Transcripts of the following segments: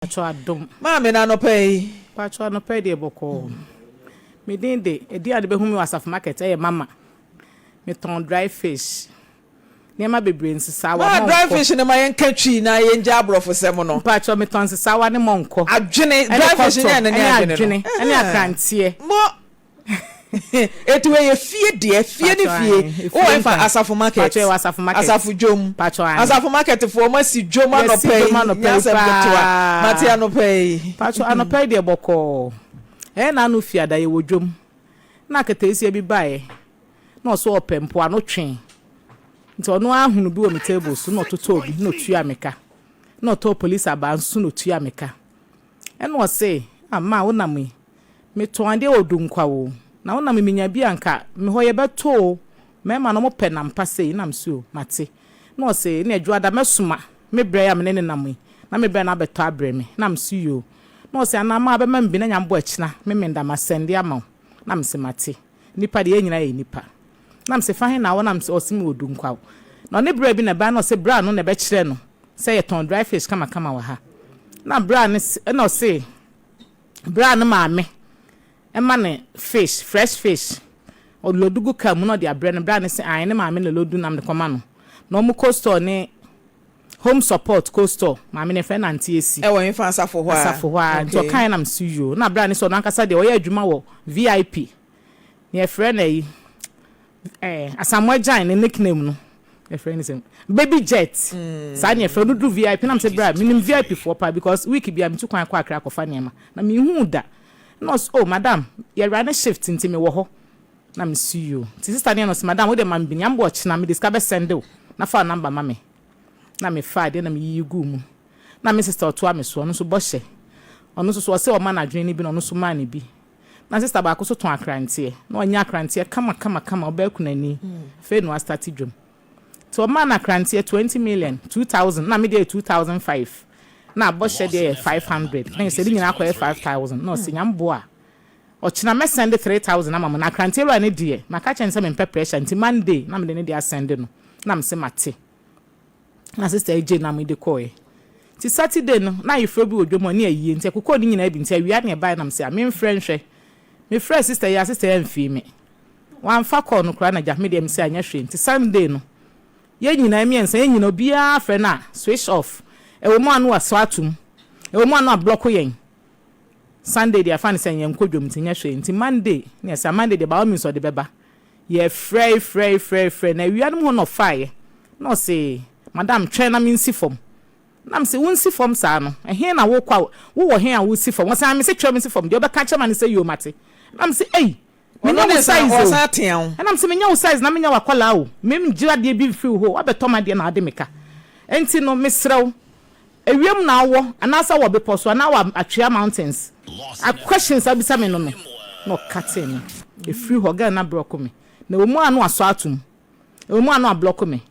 Pacho adom. Maame no anɔpa yi. Pacho anɔpa yi deɛ bɔkɔɔ. Me din de, edin a de bɛhu me wɔ Asafo Market ɛyɛ Mama. Metɔn dry fish. Nneɛma bebree, nsesawa, Maa mɔnkɔ. Dry fish no ma yɛnka Twi na yɛngya aborɔfosɛm no. Mpacho metɔn nsesawa ne mɔnkɔ. Adwene, Ɛne dry fish kɔtɔ, nyɛ ɛno ne ɛne adwene no. adwene, ɛne akranteɛ. Mo Eti wei yɛ fie deɛ, fie ne Pacho fie. ae, efie Wowɔ hefa? nkwan. Asafo Market. Pacho yɛwɔ Asafo Market. Asafo dwom. Pacho ae. Asafo Market foɔ mo asi dwom Yɛasi anɔpa yi. dwom anɔpa Nyɛ yi asɛm ketewa. paa. Mate anɔpa yi. Pacho anɔpa yi deɛ bɔkɔɔ. Ɛyɛ n'ano fiada yɛwɔ dwom. Na aketeesia bi baeɛ. Na ɔso ɔpɛ mpoano twe. Nti ɔno ara hunu bi wɔ me table so na ɔtotɔɔ bi na ɔtua me ka. Na ɔtɔɔ police abaa nso na ɔtua me ka. Ɛna ɔse, ah ma wonam yi, metɔn adeɛ wɔ Dunkwa o, na wonam yi menya bi a nka me hɔ yɛbɛtɔ o, mmarima no wɔpɛ nam pa sei, na mese o, mate. Na ɔse, ɛne Adwoada mɛsoma me brɛ yi a me ne no nam yi, na me brɛ no abɛtɔ abrɛ me, na mese yoo. Na ɔse, anaa ma bɛma me bi na Nyame bɔ akyina me menda masɛnde ama wo, na mese mate. Nnipa deɛ yɛn nyinaa yɛ nnipa. Na mese fa he na wɔ, na mese ɔse mewɔ Dunkwa o. Na ɔne brɛ bi na ɛbae na ɔse bra no na ɛbɛkyerɛ no sɛ yɛtɔn dry fish kamakama wɔ ha. Na bra no se, ɛna ɔse bra no maame ma no fish, fresh fish. Ɔlodu gu car mu na ɔde abrɛ no. Bra no se ae, ne maame na lodu nam de kɔma no. Na wɔn kɔ store ne Home support kɔ store. Maame no yɛfrɛ no Auntie Esi. Ɛwɔ hefa asafo hɔ a? Asafo hɔ ara. Nti Okay. ɔkaeɛ na mese yoo. Na bra no se ɔno ankasa deɛ ɔyɛ adwuma wɔ VIP. Nea yɛfrɛ no ayi eh, Asamoah Gyan ne nickname no yɛfrɛ no sɛ Baby Jet. Saa ne yɛfrɛ no duru VIP na mesɛ bra menim VIP foɔ paa because week biara metu kwan kɔ Accra kɔfa nneɛma na menhuu da. Na ɔse oh madam yɛwura ne shift nti mewɔ hɔ na mese yoo. Nti sister no yɛ no ɔse madam wode ma me bi nyame bɔ ɔkyena mede sika bɛsɛnde wo na fa wo number ma me. Na mefaa adeɛ na meyiyi guu mu. Na me sister ɔtoa me so ɔno nso bɔhyɛ ɔno nso so ɔse ɔma no adwene no bi na ɔno nso maa no bi. Na sista baako nso tɔn akranteɛ. Na ɔnyɛ akranteɛ kama kama kama, ɔbaa kunani. Afei na wastate dwam. Nti ɔmaa no akranteɛ 20 million, 2000, na me deɛ yɛ 2005. Na abɔhyɛ deɛ yɛ 500. Na kyerɛ sɛ ne nyinaa akɔyɛ 5000. Na ɔse Nyame boa a, ɔkyena mɛsɛnde 3000 ama mo. Na akranteɛ wura no deɛ, maka akyerɛ no sɛ mempɛ pressure, nti Monday na mede ne deɛ asɛnde no. Na mese mate. Na sista yi gyee nam yi de kɔeɛ. Nti Saturday no, na ayeforɔ bi wɔ dwam hɔ ne ayie, nti ɛkokɔɔ ne nyinaa bi, nti awia na ɛbaeɛ na mese ah memfrɛ nhwɛ. Mefrɛɛ sista yi a, sista yi amfii me. Wamfa call no koraa na gya, me deɛ mese anyɛ hwee. Nti Sunday no, yɛn nyinaa, mmiɛnsa, yɛn nyinaa obiara frɛ no a, switch off. Ɛwɔ mu a na wasɔ atom, ɛwɔ mu a na wablɔko yɛn. Sunday deɛ afa no sɛ yɛnkɔ dwam nti nyɛ hwee. Nti Monday, na yɛse ah Monday deɛ by all means ɔde bɛba. Yɛfrɛe frɛe frɛe frɛe, na awia no mu hɔ na ɔfaeɛ, na ɔse, Madam, twɛn na mensi fam. Na mese, Wonsi fam saa no, ɛhe na worekɔ a, wowɔ he a woresi fam? Ɔse, Ae, mese twɛn mensi fam, deɛ wobɛka akyerɛ me ne sɛ yoo mate. Na mese, Ei, Ɔno menyɛ ne wo san size o. ɔsan atea wo. Ɛna mese, Menyɛ wo size na menyɛ w'akwadaa o, mengye adeɛ bi mfiri wo hɔ o, woabɛtɔ m'adeɛ na wode me ka. Enti no, mesrɛ wo, Ewiem na wowɔ anaasɛ wɔ bepɔ so anaa wɔ Atwea mountains? A questions a wobisa me no no na ɔkatee me. Ɛfiri hɔ girl no abrɔko me. Na ɛwɔ mu a na wasɔ ato mu. Ɛwɔ mu a na wablɔko me.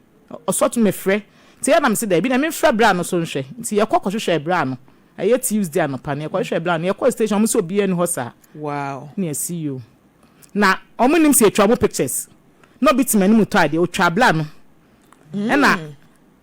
Ɔsɔ to me frɛ. Nti ɛyɛ na mese daabi na memfrɛ bra no so nhwɛ. Nti yɛkɔ kɔhwehwɛɛ bra no. Ɛyɛ Tuesday anɔpa no yɛkɔhwehwɛɛ bra no. Yɛkɔɔ station wɔn se obiara nni hɔ saa. Wow. Na yɛse yoo. Na wɔn nnim sɛ yɛtwa wɔn pictures. Na obi te m'anim retɔ adeɛ. Ɔtwaa bra no. Ɛna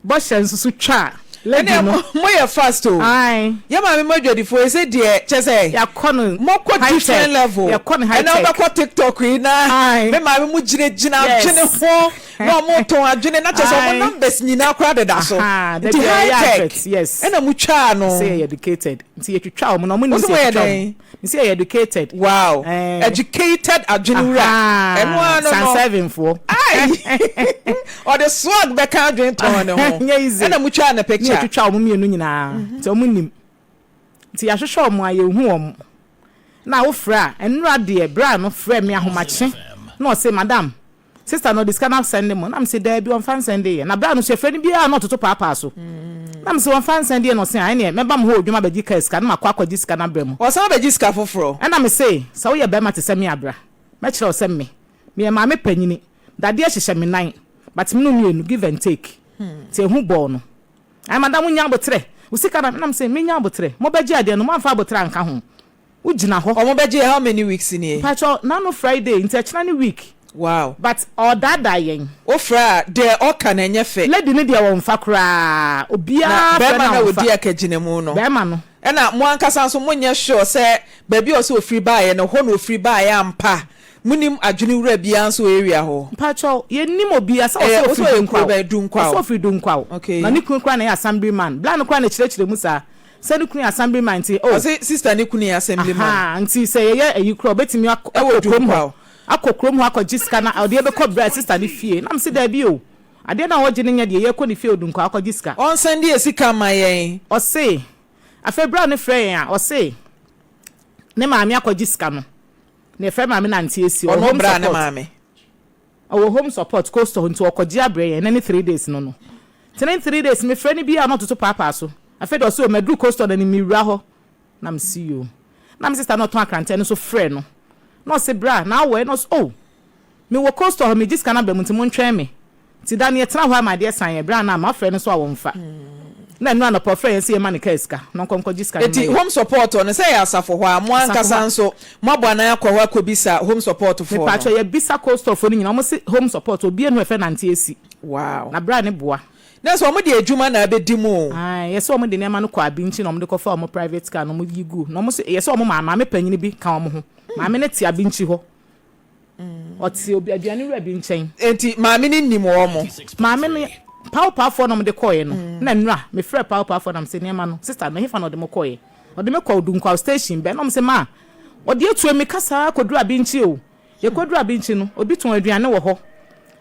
Bɔhyɛ nso so twa lady Ɛnna no. mo yɛ fast o. Ae. Yɛ maame mo adwadifoɔ yi sɛ deɛ kyɛ sɛ. Yɛakɔ no Mo kɔ high different tech. level. Yɛkɔ no high Ɛnna tech. wobɛkɔ TikTok yi na Ae. me maame mo gyina gyina adwene Yes. ho na ɔmo tɔn adwene na kyɛ sɛ ɔmo Ae. numbers nyinaa koraa deda so. Ahaa, da Nti bi a high yɛyɛ tech advert, yes. ɛna mo twaa no. Sɛ yɛyɛ educated. Nti yɛtwitwa wɔn na wɔn Wo nim sɛ sɛ mo yɛ yɛtwitwa wɔn. dɛn? Mese yɛyɛ educated. Wow. Eh. Educated adwene wura. Ahaa, Ɛno ara no San no. seven foɔ. Ai! Ɔde swag bɛka adwene tɔn ne ho. Nyɛ easy. Ɛna mo twaa ne Ne picture. yɛtwitwa wɔn mmienu nyinaa. Nti wɔn nim. Nti yɛahwehwɛ wɔn a yɛnhu wɔn. Na wofrɛ a, nnora deɛ bra no frɛɛ me ahomakye na ɔse madam, sister no ɔde sika no asɛnde mo. Na mese daabi ɔmfa nsɛnde yɛ. Na bra no nso yɛfrɛ no biara na ɔtoto paapaa so. Na mese ɔmfa nsɛnde yɛ na ɔse ah ɛneɛ mɛba mo hɔ wɔ dwom abɛgye kaa sika na makɔ akɔgye sika no abrɛ mo. Ɔsan bɛgye sika foforɔ. Ɛna mese sɛ woyɛ barima te sɛ me a bra mɛkyerɛ wo sɛ me meyɛ maame panyini, dadeɛ hyehyɛ me nan but me ne wo mmienu give and take nti ehu bɔɔ no. Ae madam wo nya aboterɛ, wo sika na na mese menya aboterɛ, mobɛgye adeɛ no moamfa aboterɛ anka ho, wo gyina hɔ. Ɔmo bɛgye yɛ how many weeks nie? Mpakyɛw nano Friday nti ɛkyena ne week. Wow. But ɔɔdaadaa yɛn. Wo frɛ a deɛ ɔka no ɛnyɛ fɛ. Lady no deɛ ɔnfa koraa Na obiara frɛ bɛɛma no no a a ɔnfa. ɔdi akagyinamu no. Bɛɛma no. Ɛna mo ankasa nso monyɛ sure sɛ baabi a ɔsɛ ofiri baeɛ no, hɔ na ofiri baeɛ ampa. Monim adwene wura biara nso wɔ area hɔ? Mpakyɛw, yɛnnim obiara sɛ Ɛyɛ, ɔsɛ wo sɛ ofiri ɔyɛ kuro Dunkwaw. bɛn? Dunkwaw. Ɔsɛ ofiri Dunkwaw. Okay. Na ne kunu koraa na ɛyɛ assembly man. Bla no koraa na ɛkyerɛkyerɛ mu saa. Sɛ ne kunu yɛ assembly man nti, oh. Ɔse sister ne kunu yɛ assembly man. Ahaa, nti sɛ yɛyɛ ayi koraa a, ɔbɛtumi akɔ Ɛwɔ akɔ kurom hɔ. Dunkwaw. Akɔ kurom hɔ akɔgye sika na ɔde ɛbɛkɔ bra sister no fie. Na mese daabi o. Adeɛ no a ɔgye no nyɛ deɛ yɛkɔ ne fie wɔ Dunkwaw akɔgye sika. Ɔnsan de yɛ sika ma yɛn. Ɔse, afei bra no frɛ yɛn a, ɔse ne maame akɔgye sika no. Na yɛfrɛ maame no Auntie Esi, ɔwɔ Ɔno home bra ne support. maame. Ɔwɔ home support coastal hɔ nti ɔkɔgye abrɛ yɛn, ɛnɛ ne 3 days no no. Nti ne 3 days mefrɛ no biara na ɔtoto paapaa so. Afei deɛ ɔse o, maduru coastal no anim, mewura hɔ. Na mese yoo. Na me sister no a ɔtɔn akrantɛ no nso frɛ no. Na ɔse bra, na awɔ ɛ? Na ɔse oh, mewɔ coastal hɔ, megye sika no aba mu nti montwɛn me. Nti da no yɛtena hɔ ara ma adeɛ san yɛn, berɛ a na mafrɛ no nso a wɔmfa. Na ɛno anɔpa ɔfrɛɛ yɛn sɛ yɛmma no kaa sika na ɔnkɔ nkɔgye sika no mma Enti yɛn. home support no, sɛ ɛyɛ asafo hɔ a, mo Asafo hɔ ankasa a. nso moabɔ anan akɔ hɔ akɔbisa home support foɔ no? Mepaakyɛw, yɛabisa coastal foɔ no nyinaa, wɔn se home support obiara nni hɔ a yɛfrɛ no Auntie Esi. Wow. Na bra ne boa. Na sɛ wɔn de adwuma na abɛdi mu o. Ae, yɛsɛ wɔn de nneɛma no kɔ Abinkyi na wɔn de kɔfa wɔn private car na wɔn yi gu. Na wɔn se yɛsɛ wɔn maa maame panyini bi ka wɔn ho. Maame no te Abinkyi hɔ. Ɔte obi aduane wura bi nkyɛn. Enti maame no nim wɔn? Maame no, Pawpawfoɔ na wɔde kɔeɛ no. Na nnora, mefrɛɛ Pawpawfoɔ na mese nneɛma no, sister no, ɛhefa na ɔde mo kɔeɛ? Ɔde me kɔɔ Dunkwaw station bɛn na wɔse ma ɔde atu ammirika saa kɔduru Abinkyi o. Yɛkɔduru Abinkyi no, obi tɔn aduane wɔ hɔ.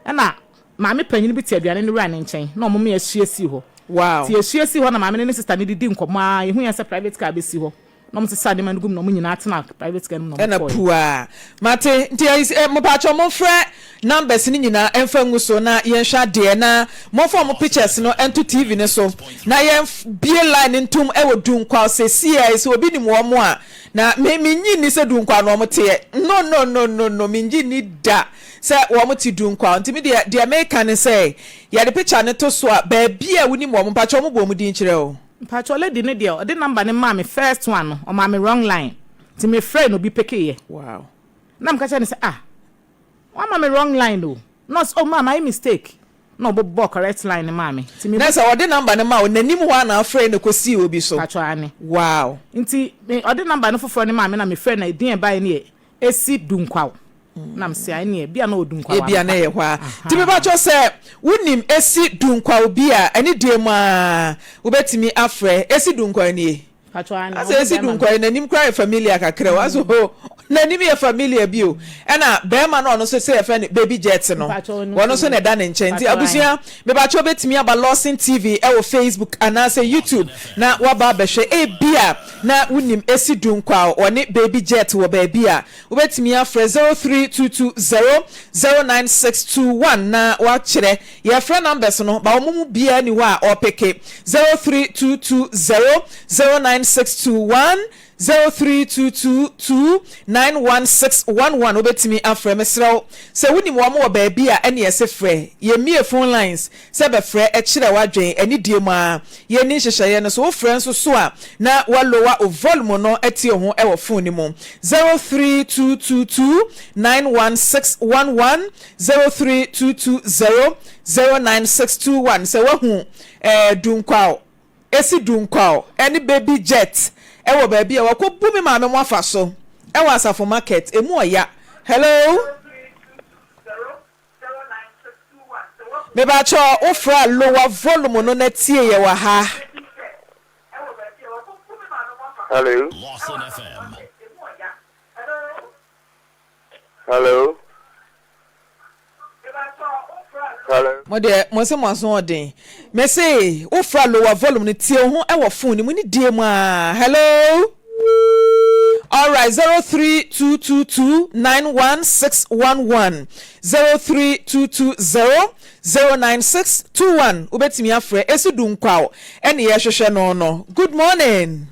Ɛna maame panyin bi te aduane no wura no nkyɛn na wɔn yɛahyia sii hɔ. Nti yɛhyia sii hɔ na maame no ne sister no didi nkɔmmɔ ara, yɛhu yɛn sɛ private car bɛsi hɔ. Na wɔn sesaa nneɛma no gu mu na wɔn nyinaa tenaa private car no mu na wɔn Ɛna kɔeɛ. puaa. Mate. Nti ɛyi eh, mopaakyɛw momfrɛ numbers no nyinaa ɛmfa ngu so na yɛnhwɛ adeɛ na momfa wɔn pictures no nto TV no so na yɛn bie line no ntom ɛwɔ Dunkwaw sesiɛ sɛ obi nim wɔn a na me mennye nni sɛ Dunkwaw na wɔn teɛ no no no no no mennye nni da sɛ wɔn te Dunkwaw nti me deɛ deɛ meka ne sɛ yɛde picture no to so a baabi a wonim wɔn mpakyɛw wɔn bɔ wɔn din kyerɛ o. Mpakyɛw lady no deɛ ɔde number no maa me first one no ɔmaa me wrong line nti me frɛɛ no obi pekeyɛ Wow. na meka kyerɛ no sɛ ah wama me wrong line o na ɔse oh maa mayɛ mistake na ɔbobɔɔ correct line no maa me nti me Na sɛ ɔde number no ma wo n'anim hɔ a na afrɛ no kɔsii obi so. Mpakyɛw aane. Wow. Nti me ɔde number no foforɔ no maa me na me frɛ no edin a ɛbaeɛ no yɛ Esi Dunkwaw na me se ah ɛneɛ bia na ɔwɔ Dunkwaw Ebia na ampa ɛyɛ hɔ a. Nti ahaa. mepakyɛw sɛ wonim Esi Dunkwaw bi a, ɛne deɛ mu ara wobɛtumi afrɛ. Esi Dunkwaw nie. Mpakyɛw aane Asɛ ɔno Esi bɛɛma no. Dunkwaw yi n'anim koraa yɛ familiar kakra o. Asɛ o n'anim yɛ familiar bi o. Ɛna bɛɛma no a ɔno nso sɛ yɛfrɛ no Baby Jet no, Mpakyɛw ɔno ɔno nso nso na nie. ɛda ne nkyɛn. Nti Mpakyɛw aane. abusua, mepakyɛw wobɛtumi aba Lawson TV ɛwɔ Facebook anaasɛ YouTube na woaba abɛhwɛ. Ebia na wonim Esi Dunkwaw, ɔne Baby Jet wɔ baabi a, Wobɛtumi afrɛ 03220 09621 na woakyerɛ. Yɛrefrɛ numbers no, but wɔn mu biara nni hɔ a ɔrepeke. 03220 09621, 03222 91611 Wobɛtumi afrɛ. Mesrɛ wo, sɛ wonim wɔn wɔ baabi a, ɛnneɛ se frɛ. Yɛmmue phone lines sɛ bɛfrɛ kyerɛ w'adwen anidie mu ara. Yɛnni nhyehyɛeɛ no so. Wofrɛ nso so a, na woalowa wo volume no atie ho wɔ phone no mu. 03222 91611, 03220 09621. Sɛ woahu eh, Dunkwaw, Esi Dunkwaw ne Baby Jet wɔ baabi a, wɔakɔbu me maame mo afa so wɔ Asafo Market. Ɛmu ɔya. Hello? Mebakyɛ wo fra lower volume no na tie yɛ wɔ ha. Hello. Hello. Hello. Mo deɛ mo se mo aso ɔden. Me se wo fra lower volume no tie wo ho wɔ phone no mu ne die mu aa. Hello. Alright, 03222 91611 03220 09621 Wobɛtumi afrɛ Esi Dunkwaw ɛne yɛhwehwɛ no no. Good morning.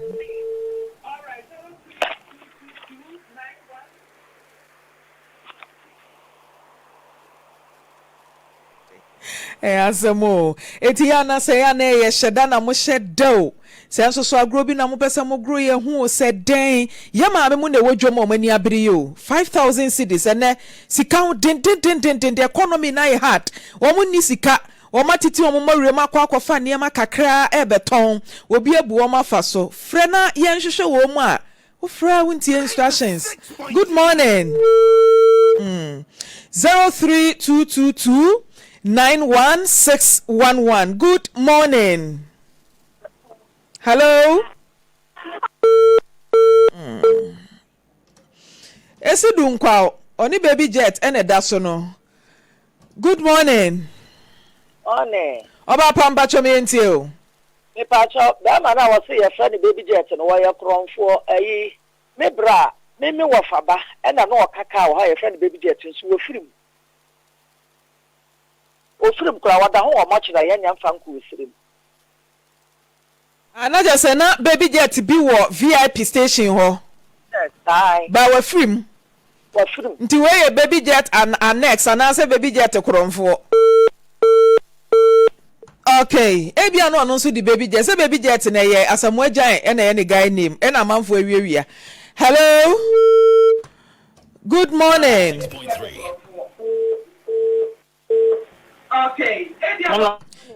Ɛyɛ asɛm o. Eti yɛ ana sɛ yɛ ana ɛyɛ hyɛ da na mo hyɛ da o. Sɛ nso so agorɔ bi na mo pɛ sɛ mo goro yɛ ho o sɛ dɛn. Yɛ maame mo na ɛwɔ dwom a wɔn ani abere yi o. 5,000 cedis ɛnɛ sika ho dendendendenden the economy na ayɛ hard. Wɔn nni sika. Wɔatete wɔn mmɔwerɛ mu akɔ akɔfa nneɛma kakra rebɛtɔn. Obi abu wɔn afa so. Frɛ na yɛnhwehwɛ wɔn mu a, wofrɛ a wontie instructions. Good morning. Mm. 03222 91611. Good morning. Hello. Mm. Esi du nkwa ɔne baby jet ɛna ɛda so no. Good morning. Morning. Ɔbaa pa mpakyɛ me yɛntie o. Mepakyɛw, bɛɛma no a wɔse yɛfrɛ no baby jet no wɔyɛ korɔnfoɔ ayi me bra me me wɔfa ba ɛna na ɔka car wɔ hɔ a yɛfrɛ no baby jet nso wɔfiri mu ɔfiri mu koraa wɔda ho wɔ mɔkyere a yɛnnya mfa nkɔɔ sire mu. Ah na kyerɛ sɛ na baby jet bi wɔ VIP station hɔ. Yes, ae. But wafiri mu. Wafiri mu. Nti wei yɛ baby jet an annex anaasɛ baby jet korɔmfoɔ. Okay, ebia na ɔno nso de baby jet, sɛ baby jet na ɛyɛ Asamoah Gyan ɛna ɛyɛ ne guy name ɛna amanfoɔ awiawia. Hello, good morning.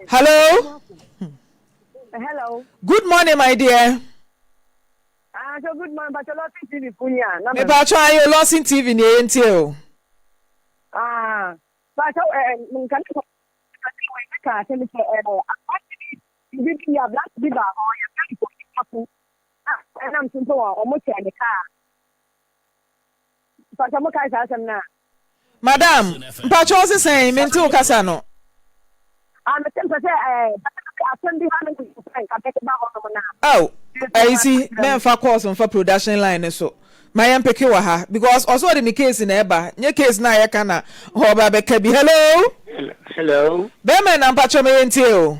Hello. Hello. Good morning, my dear. Ah, so good morning, Pacho Lawson TV kunya. Me Pacho ayo Lawson TV ni eyentie o. Ah, Pacho eh nka ne ko ka se me eh akwati bi bi bi ya black bi ba ho ya ka ko ko. Ah, na mtumpo wa omo che ne ka. Mpakyɛ mo kae saa asɛm no a? Madam, mpakyɛ wo se sɛn? Mente wo kasa no. Ah, mese mpɛ sɛ eh, asɛm bi ha me sɛ nka bɛte ba hɔ nom na. Oh, ayi si, mɛnfa calls nfa production line no so. Ma yɛn peke wɔ ha because ɔsɛ ɔde ne case na ɛba, nye case na yɛka na ɔba bɛka bi. Hello. Hello. Bɛrima na mpakyɛ ma yɛntie o.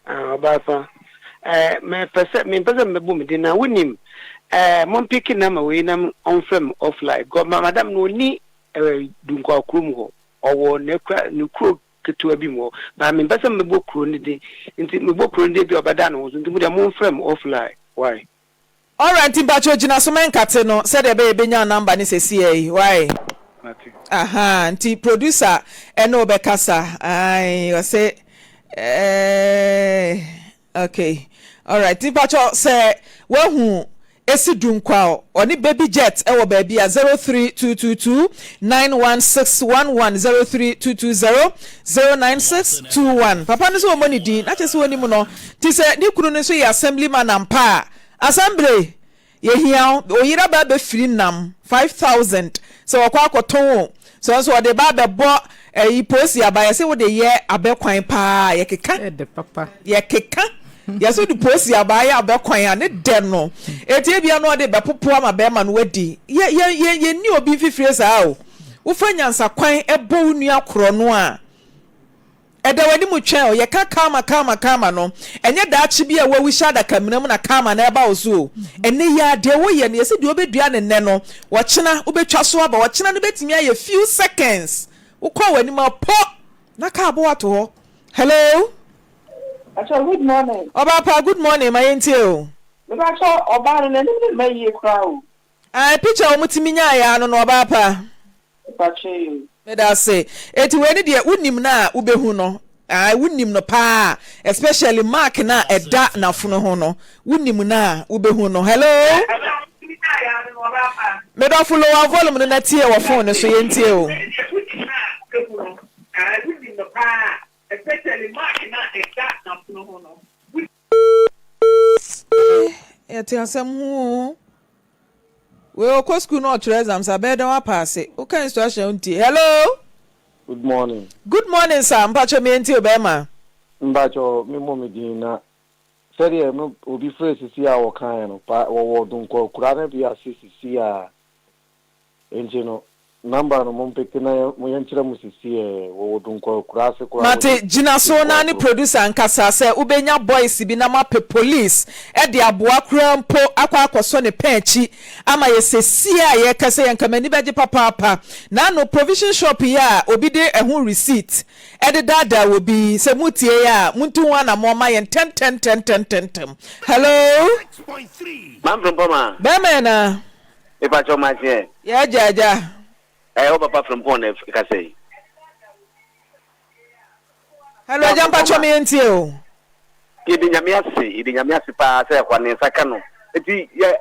Ah, ɔbaafa, eh, mepɛ sɛ, mempɛ sɛ mebɛbɔ me din na wonim, eh, mompeke number wei na ɔmfrɛ me offline, because ma madam no ɔnni eh, Dunkwa kurom hɔ, ɔwɔ n'akura, ne kuro ketewa bi mu hɔ, but mempɛ sɛ mebɔ kuro no din, nti mebɔ kuro no din bi a ɔbɛda ne ho so, nti mo deɛ momfrɛ me offline, why? Alright nti mpakyɛw gyina so mɛnkate no sɛdeɛ ɛbɛyɛ yɛbɛnya number no sɛsiɛ yi wai Mate. Ahaa nti producer ɛne wo bɛkasa ae ɔse eh ok alright nti mpakyɛw sɛ wahu Esi Dunkwa ɔne Baby Jet ɛwɔ baabi a 03222 91611 03220 09621 Papa no sɛ ɔmmɔ ne din na kyerɛ sɛ ɔnim no nti sɛ ne kunu no nso yɛ assemblyman ampa a Assembly yɛhia wo oyere aba abɛfiri nam 5000 sɛ ɔkɔ akɔtɔn o sɛ nso ɔde ba abɛbɔ ɛyi posi aba yɛse wode yɛ abɛ kwan paa yɛkeka Ɛdɛ papa. yɛkeka yɛse wode posi aba yɛ abɛ kwan a ne dɛ no eti ebia na ɔde bɛpopo ama bɛrima no wadi yɛ yɛ yɛ yɛnni obi mfifire saa o wofa nyansa kwan ɛbɔ wo nua korɔ no a Ɛda w'anim twɛn o. Yɛka karma, karma, karma no, ɛnyɛ daakye bi a woawu hyɛ adakamena mu na karma no ɛreba wo so o. Ɛnnɛ yi ara, deɛ woyɛ no, yɛse deɛ wobɛdua no nnɛ no, ɔkyena wobɛtwa so aba. Ɔkyena no bɛtumi ayɛ few seconds. Wokɔ w'anim a, po! Na kaa bɔ wo ato hɔ. Hello? Pacho good morning. Ɔbaa pa, good morning, ma yɛntie o. Mepacho ɔbaa no n'anim no mma yie koraa o. Ae, picture a wɔtumi nyaeɛ ara no no, ɔbaa pa. Mepakyɛ yoo. Medase. Eti wei ne deɛ wonim no a wobɛhu no. Ae wonim no paa especially mark no a ɛda n'afono ho no wonim no a wobɛhu no. Hello? Medɔfo lower volume no na tie wɔ phone no so yɛntie o. Yɛte asɛm ho oo. Wei ɔkɔ school na ɔtwerɛ exams a bɛyɛ dɛn wapaase. Woka instruction a wontie. Hello. Good morning. Good morning sir. Mpakyɛ me ntie o bɛrima. Mpakyɛ me mmɔ me din na sɛdeɛ no obi frɛ sisi a wɔkaeɛ no pa wɔwɔ Donkor akura no bi ase sisi a Enti no, number no mompeke na yɛnkyerɛ mo sesiɛ, wɔwɔ Dunkwa akuraase koraa Mate, wɔne gyina so Dunkwa na ne kuro. producer nkasa sɛ wobɛnya boys bi na moapɛ police de aboa koraa mpo akɔ akɔsɔ ne pɛn akyi ama yɛ sesie a yɛrekasa yi anka m'ani bɛgye papaapa. Naano provision shop yi a obi de ɛho receipt de daadaa obi yi, sɛ motie yɛ a montu ho anammɔn ma yɛn ntɛmntɛmntɛmntɛmntɛm. Hello? Mamfrempɔma. Bɛrima yɛ naa? Mepakyɛw makye ɛ. Yɛ agya agya. Ɛɛ wo papa Frimpong na ɛkasa yi. Hello agya mpakyɛ me yɛntie o. Yɛde Nyame ase, yɛde Nyame ase paa sɛ ɛhɔ ne nsa ka no. Nti yɛ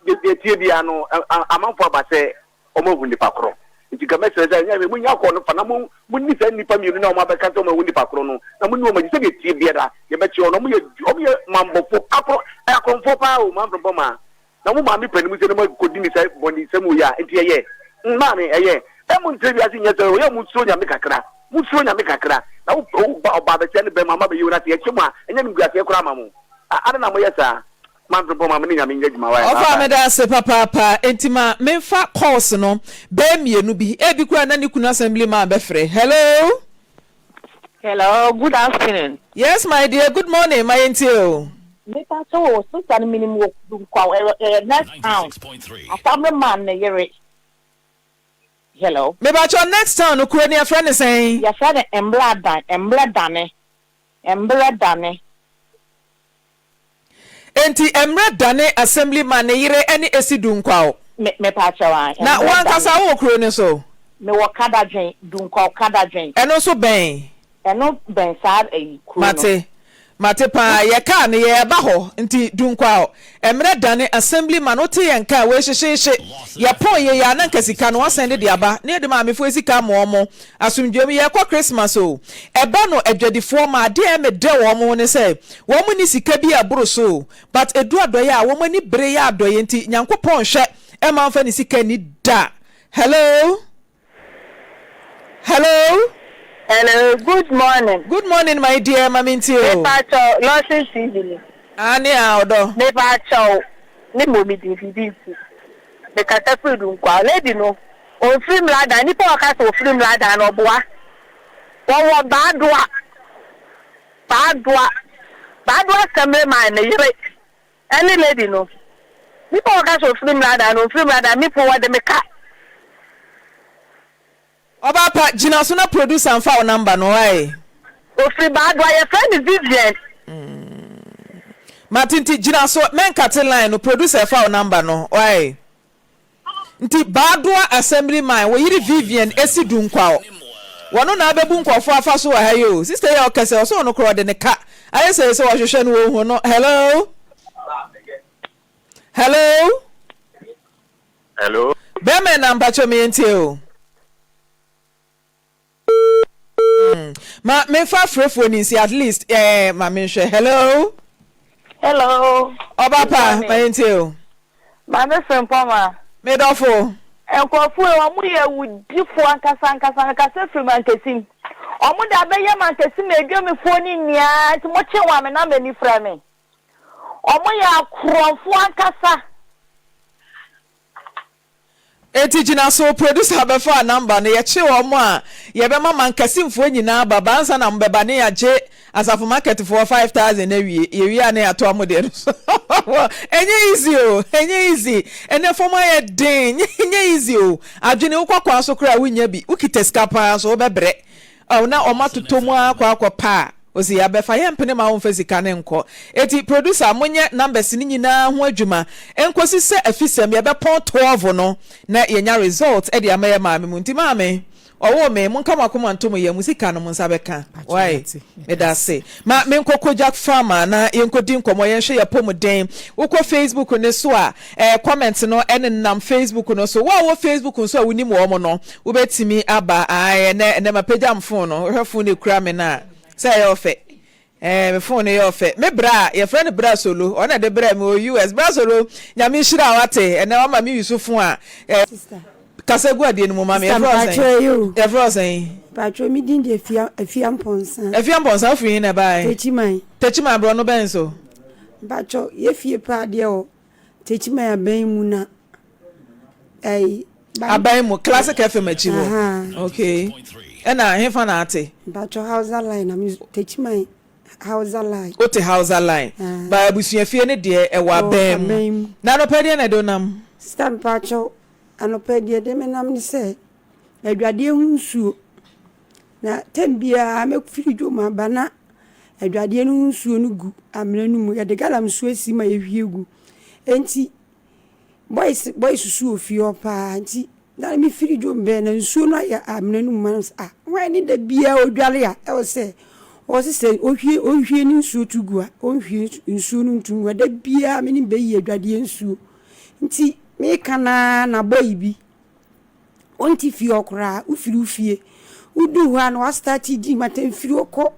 deɛ ɛteɛ biara no amanfoɔ aba sɛ wɔn ahu nipa korɔ. Nti nka mɛsrɛ sɛ ɛnyɛ hwee monnya kɔɔ no fa na mo monni saa nnipa mmienu no a wɔn abɛka sɛ wɔn ahu nipa korɔ no na monni wɔn akyi sɛdeɛ ɛteɛ biara yɛbɛkye wɔn. Wɔn yɛ wɔn yɛ mammɔfoɔ akorɔ akorɔmfoɔ paa o manfrempɔ maa. Na mo maame panin mu sɛ na mo akɔdi ne saa bɔnesɛm wei a, nti ɛyɛ? Mm, maame, ɛyɛ. Ɛ mo ntra wiase nyɛ sɛ, ɔyɛ mo nsuro Nyame kakra, mo nsuro Nyame kakra. Na wo, wo ba, ɔbaa bɛsia ne bɛma, ma bɛyɛ wo na sɛ yɛkye mo a, ɛnyɛ animguaseɛ koraa ma mo. A, adɛn na moyɛ saa? Manfrempɔ maame ne Nyame nyɛ adwuma wae, bye Ɔfa bye. meda ase papaapa enti ma menfa calls no bɛyɛ mmienu bi ebi koraa na ne kunu assembly man bɛfrɛ hello. Hello, good afternoon. Yes my dear, good morning, ma yɛntie o. Mepa kyɛw o, sister no minim wɔ Dunkwa, ɛyɛ next town, Assembly man ne yere. Hello. Mepa kyɛw next town no kuro no yɛfrɛ no sɛn? Yɛfrɛ no Mbrɛ Adan, Mbrɛ Dane, Mbrɛ Dane. Enti Mbrɛ Dane Assembly man ne yere ne Esi Dunkwa o. Me mepa kyɛw ae, Na Mbrɛ wo ankasa Dane. wowɔ kuro no so? Mewɔ Kadadwen, Dunkwa Kadadwen. Ɛno nso bɛn? Ɛno bɛn saa ɛyi kuro no. Mate. Mate paa. Yɛ car no yɛɛba hɔ nti Dunkwa mmerɛ dane assembly man wote yɛn nka a wei hyehyeehye. Yɛpɔn yei a na nka sika no wɔasɛnde de aba na yɛde maamefoɔ sika ama wɔn. Asomdwoeɛ mu yɛɛkɔ Christmas o. Ɛba no adwadifoɔ ma adeɛ a ɛyɛ me dɛ wɔ wɔn ho ne sɛ wɔn nni sika bi a ɛboro so o but ɛduru adɔeɛ a wɔn ani bere yɛ adɔeɛ nti Nyankopɔn nhwɛ mma wɔmfa ne sika nni da. Hello. Hello. Hello, good morning. Good morning my dear, ma me ntie o. Mepa kyɛw, Lawson TV ni. Aane a, ɔdɔ. Mepa kyɛw, me mmɔ me din biribi nti. Me kasa firi Dunkwa. Lady no, ɔnfiri Mladan. Nipa a ɔka sɛ ɔfiri Mladan no, ɔboa. Wɔwɔ Baadoa. Baadoa. Baadoa Assembly man ne yere ɛne lady no. Nipa a ɔka sɛ ɔfiri Mladan no, ɔnfiri Mladan. Me po wɔde me ka. Ɔbaa pa, gyina so na producer nfa wo number no wai. Ofiri Baadoa, yɛfrɛ no Vivian. Mate nti gyina so mɛnkate line no, producer fa wo number no wai. Nti Baadoa assembly man, wo yere Vivian esi Dunkwa o. Wɔno na abɛbu nkurɔfoɔ afa so wɔ ha yi o. Sister yi a ɔkɛsɛ, ɔsɛ ɔno koraa ɔde ne ka. Ayɛ sɛ sɛ wɔhwehwɛ no wɔnhu no. Hello? Hello? Hello. Bɛɛma na mpakyɛ me yɛntie o. Ma memfa afrɛfoɔ ni nsi at least eh, ma menhwɛ. Hello. Hello. Ɔba pa ma yɛntie o. Maame Frimpong. Me dɔfo. Nkurɔfoɔ yi wɔn yɛ awudifoɔ ankasa ankasa mekasa firi mankasim wɔn de abɛyɛ mankasim adwamifoɔ ne nyinaa nti mo kye wɔn a me number ni frɛ me. Wɔyɛ akorɔmfoɔ ankasa. Enti gyina so, producer bɛfaa number no, yɛkye wɔn a, yɛbɛma Mankasimfoɔ nyinaa aba, ba ansa na mobɛba ne yɛagye Asafo market foɔ 5000 awie, yɛwie a na yɛatoa mo deɛ no so. Ɛnyɛ easy o, ɛnyɛ easy, ɛnɛ fam ayɛ den, ɛnyɛ easy o, adwene wokɔ kwan so koraa a wonnya bi, wokita sika paa nso wobɛbrɛ. Aw na ɔmo atotɔ mu ara kɔ akɔ pa a ose yabɛfa yɛmpene ma wonfa sika no nkɔ eti producer monyɛ numbers no nyinaa ho adwuma nkosi sɛ afisɛm yɛbɛpɔn 12 no na yɛnya result de ama yɛ maame mu nti maame ɔwoo me monka mo akoma nto mo yam mo sika no mo nsa bɛka wai medase ma menkɔ Kojak Pharma na yɛnkɔdi nkɔmmɔ yɛnhwɛ yɛpɔmuden wokɔ Facebook no so a Eh comment no nenam Facebook no so. Wo a wowɔ Facebook nso a wonim wɔn no, wobɛtumi aba. Ae, ɛnɛ, ɛnɛ mapagya me phone no. Wohwɛ phone no ekura me no a, sɛ ɛyɛ ɔfɛ. Eh, me phone no yɛ ɔfɛ. Me bra, yɛfrɛ no Bra Solo. Ɔno na ɛde brɛ me wɔ US. Bra Solo, Nyame nhyira wo ate. Ɛnɛ wama me use phone a, eh, kasa gu adeɛ no mu ma me. Sister Yɛfrɛ wo sɛn? mpakyɛ yi o. Yɛfrɛ wo sɛn? Mpakyɛ me din de Afia, Afia Mpɔnsa. Afia Mpɔnsa, wofiri he na ɛbaeɛ? Techiman. Techiman borɔno bɛn so? Mpakyɛ, yɛ fie paa deɛ wɔ Techiman aban mu na ɛyi. Aban mu, Classic FM akyi hɔ. Okay. Ɛna hefa na ate? Mpakyɛ Hausa line na me Techiman Hausa line. Wote Hausa line. Ba abusuafie no deɛ ɛwɔ aban mu. Na anɔpa deɛ na ɛde wo nam? Sister mpakyɛ anɔpa deɛ ɛde me nam ne sɛ adwadeɛ ho nsuo. Na tɛm biara mɛfiri dwom aba na adwadeɛ no ho nsuo no gu amena no mu. Yɛde galam nsuo si ma yɛhwie gu. Enti boys boys susu wɔ fie hɔ paa nti na mefiri dwom bɛn na nsuo no ayɛ amena no mu ma no sɛ ah hwan ne da biara ɔdware a ɛwɔ sɛ. Ɔse sɛ ohwie ɔnhwie ne nsuo to gu a, ɔnhwie nsuo no nto ngu a, da biara me ne no bɛyi adwadeɛ nsuo. Nti meka no ara na boy bi, ɔnte fie hɔ koraa, wofiri wo fie, woduu hɔ a na wastarte di m'atɛm, firi hɔ kɔ,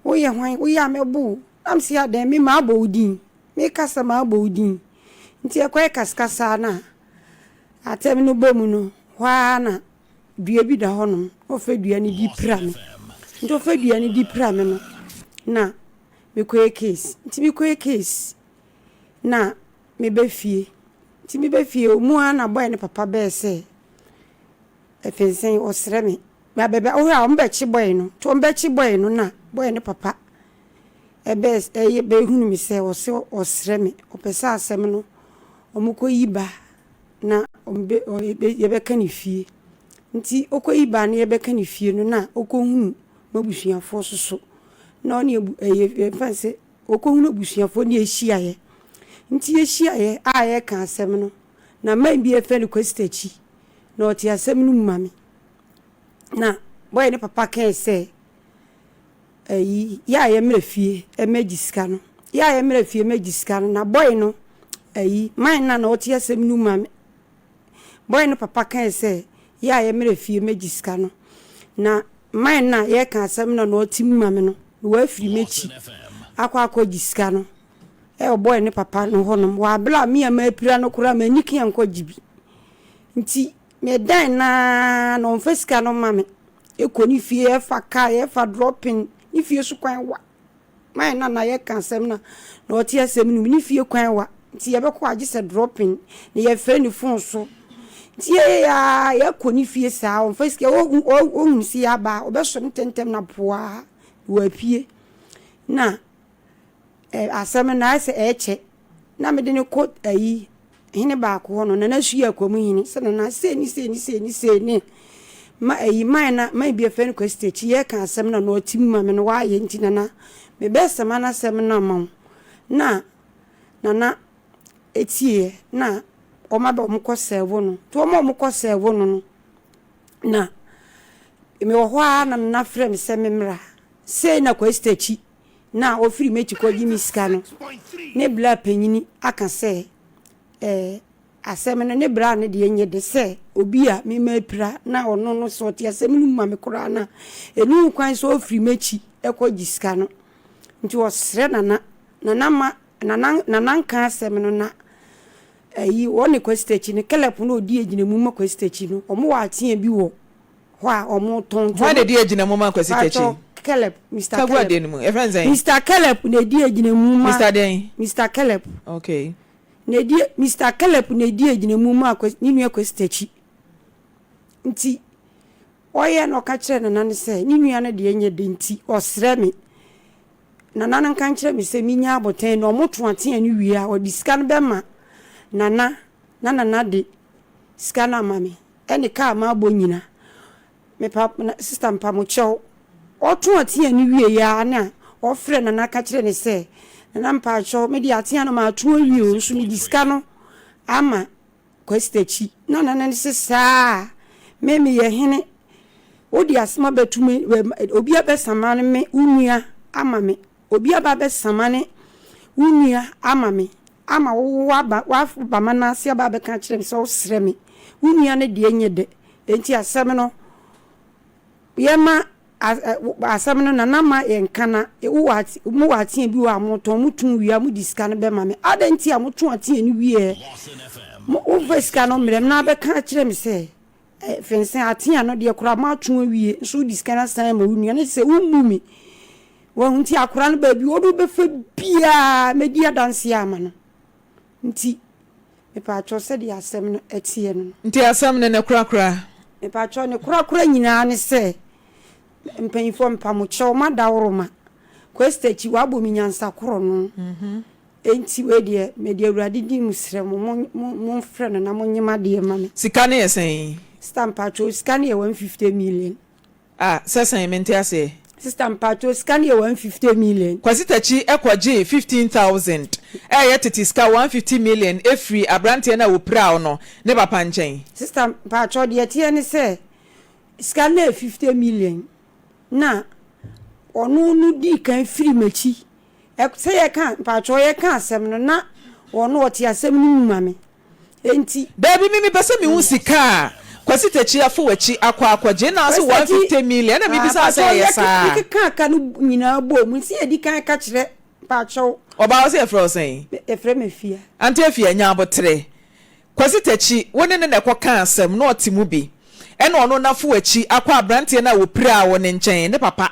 woyɛ hwan, woyɛ a mɛbo wo. Na mese adɛn, me mabɔ wo din, meka sɛ mabɔ wo din. Nti ɛkɔyɛ kaskasa na atɛm no ba mu no, hɔ ara na dua bi da hɔnom na ɔfa dua no di pira me. Nti ɔfa dua no di pira me no na mekɔyɛ case. Nti mekɔyɛ case na meba fie. Nti meba fie ɔmu ara na boy no papa bɛɛ sɛ ɛfensɛn ɔsrɛ me. Bɛbɛ wohwɛ a wɔbɛkye boy no. Nti wɔbɛkye boy no na boy no papa ɛbɛɛ ɛyɛ bɛhunu me sɛ ɔse ɔsrɛ me. Ɔpɛ sɛ asɛm no wɔkɔyi ba na yɛbɛka ne fie. Nti ɔkɔyi baa na yɛbɛka ne fie no na ɔkɔhunu m'abusuafoɔ nso so. Na ɔne abu ɛyɛ yɛmfa no sɛ ɔkɔhunu abusuafoɔ ne yɛhyiaeɛ. Nti yɛhyiaeɛ a yɛreka asɛm no, na man bi a yɛfrɛ no Kwasi Takyi na ɔte asɛm no mu ma me. Na bɔyɛ ne papa kae sɛ Ayi, yɛ a yɛmmra fie mmɛgye sika no, yɛ a yɛmmra fie mmɛgye sika no, na boy no, ayi, man no a na ɔte asɛm no mu ma me, boy no papa kae sɛ, yɛ a yɛmmra fie mmɛgye sika no, na man no a yɛreka asɛm no a na ɔte mu ma me no, na wafiri m'akyi akɔ akɔgye sika no wɔ boy no papa no hɔnom, wɔ abere a me a mapira no koraa manni kan ankɔgye bi. Nti, medan no ara na ɔmfa sika no mma me. Yɛkɔ ne fie, yɛfa car, yɛfa dropping, ne fie so kwan wa. My na na yɛka asɛm na na ɔte asɛm no mu, ne fie kwan wa. Nti yɛbɛkɔ a gye sɛ dropping na yɛfrɛ ne phone so. Nti yɛyɛ a yɛkɔ ne fie saa, ɔmfa sika, ɔhunu sɛ yɛaba a, ɔbɛsɔre ntɛmntɛm na poaa na wapue. Na asɛm no ayɛ sɛ ɛrekyɛ na mede no kɔ ayi hene baako hɔ no, Nana Suya Akwamu hene, sɛ Nana sei ne sei ne sei ne sei ne ma ayi man na man bi afɛ no Kwasi Takyi yɛka asɛm na na ɔte mu ma me no wayɛ nti Nana mebɛsɛma no asɛm no ama wo na Nana etieɛ na wɔn abɛ wɔn kɔ sɛɛvo no nti wɔn a wɔn kɔ sɛɛvo no no na mewɔ hɔ ara na Nana frɛ me sɛ memmra sei na Kwasi Takyi na ɔfiri m'akyi kɔgye me sika no, ne bra panyini aka sɛ, Ɛɛ, asɛm no, ne bra no deɛ nyɛ de sɛ obi a me mapira na ɔno no sɛ ɔte asɛm no mu ma me koraa no a, ɛnni ho kwan sɛ ɔfiri m'akyi kɔgye sika no. Nti ɔsrɛ Nana, Nana ma, Nana, Nana nka asɛm no na ayi, ɔne Kwasi Takyi no, Caleb no a ɔdi agyinamu ma Kwasi Takyi no, wɔwɔ ateaa bi wɔ hɔ a wɔtɔn nti Hwan na edi agyinamu ma Kwasi Takyi? Paatwɔ Caleb, Mister Ka gu Caleb. adeɛ no mu. Yɛfrɛ no sɛn? Mister Caleb na edi agyinamu ma. Mister dɛn? Mister Caleb. Okay. Na edi Mister Caleb na edi agyinamu ma Kwasi ne nua Kwasi Takyi. Nti ɔyɛ na ɔka kyerɛ Nana no sɛ ne nua no deɛ nyɛ dɛ nti ɔsrɛ me Nana no nka nkyerɛ me sɛ menya abotan na ɔmo to atea no wie a ɔde sika no bɛma Nana na Nana de sika no ama me. Ɛne kaa mabɔ nyina mepa sister mpamokyɛw ɔto atea no wie yɛ a na ɔfrɛ nana ka kyerɛ ne sɛ nana mpakyɛw mede atea no mato awie o nso mede sika no ama Kwasi Takyi na nana no se saa me meyɛ hene wode asɛm abɛto me obi abɛsamane me wo nua ama me Obi aba abɛsamane wo nua ama me, ama wo woaba woaba m'ananse aba abɛka akyerɛ me sɛ wosrɛ me. Wo nua no deɛ nyɛ dɛ. Enti asɛm no, yɛma asɛm no Nana ma yɛnka na wowɔ ate mowɔ atea bi wɔ a motɔn, motɔn wie a mode sika no bɛma me. Adɛn nti a motɔn atea no wieɛ mo womfa sika no mmrɛ me na abɛka akyerɛ me sɛ Fensen atea no deɛ koraa moato awie nso wode sika no asan ama wo nua no sɛ wommu me. Wahu nti akora no baabi ɔde wobɛfa biara mɛdi adanseɛ ama no. Nti mepaakyɛw sɛdeɛ asɛm no ɛteɛ no. Nti asɛm no ne korakora? Mepaakyɛw ne korakora nyinaa ne sɛ mpanyinfoɔ mpamokyɛw moadaworoma Kwesi Takyi wabɔ me nyansa korɔ no. Enti wei deɛ, mede Awurade din mu srɛ mo, mo, mo, momfrɛ no na monnye m'adeɛ mma me. Sika no yɛ sɛn? Sister mpakyɛw, sika no yɛ 150 million. Ah, sɛ sɛn? Mente aseɛ. Sister mpakyɛw, sika no yɛ 150 million. Kwasi Takyi kɔgyee 15,000 a ɛyɛ tete sika 150 million firii aberanteɛ no a wɔpiraa wo no ne papa nkyɛn. Sister mpakyɛw, deɛ ɛteɛ ne sɛ, sika no yɛ 50 million, na. ɔno no dii kan firi m'akyi. Sɛ yɛka, mpakyɛw yɛka asɛm no na ɔno ɔte asɛm no mu ma me. Enti. Daabi, me mepɛ sɛ mehu sika a Kwasi Takyi afa w'akyi akɔ akɔgye, nna ɔse 150 million, ɛna mebisa wo sɛ ɛyɛ saa? Mpakyɛw yɛkekaa ka no nyinaa bɔɔ mu, nti yɛdi kan ka kyerɛ, mpakyɛw. Ɔbaa wo sɛ yɛfrɛ wo sɛn? Yɛfrɛ me Afia. Auntie Afia, nya aboterɛ. Kwasi Takyi, wo ne no na ɛkɔkaa asɛm, na ɔte mu bi. Ɛna ɔno na fo akyi akɔ abranteɛ no a wɔpiraa wo no nkyɛn, ne papa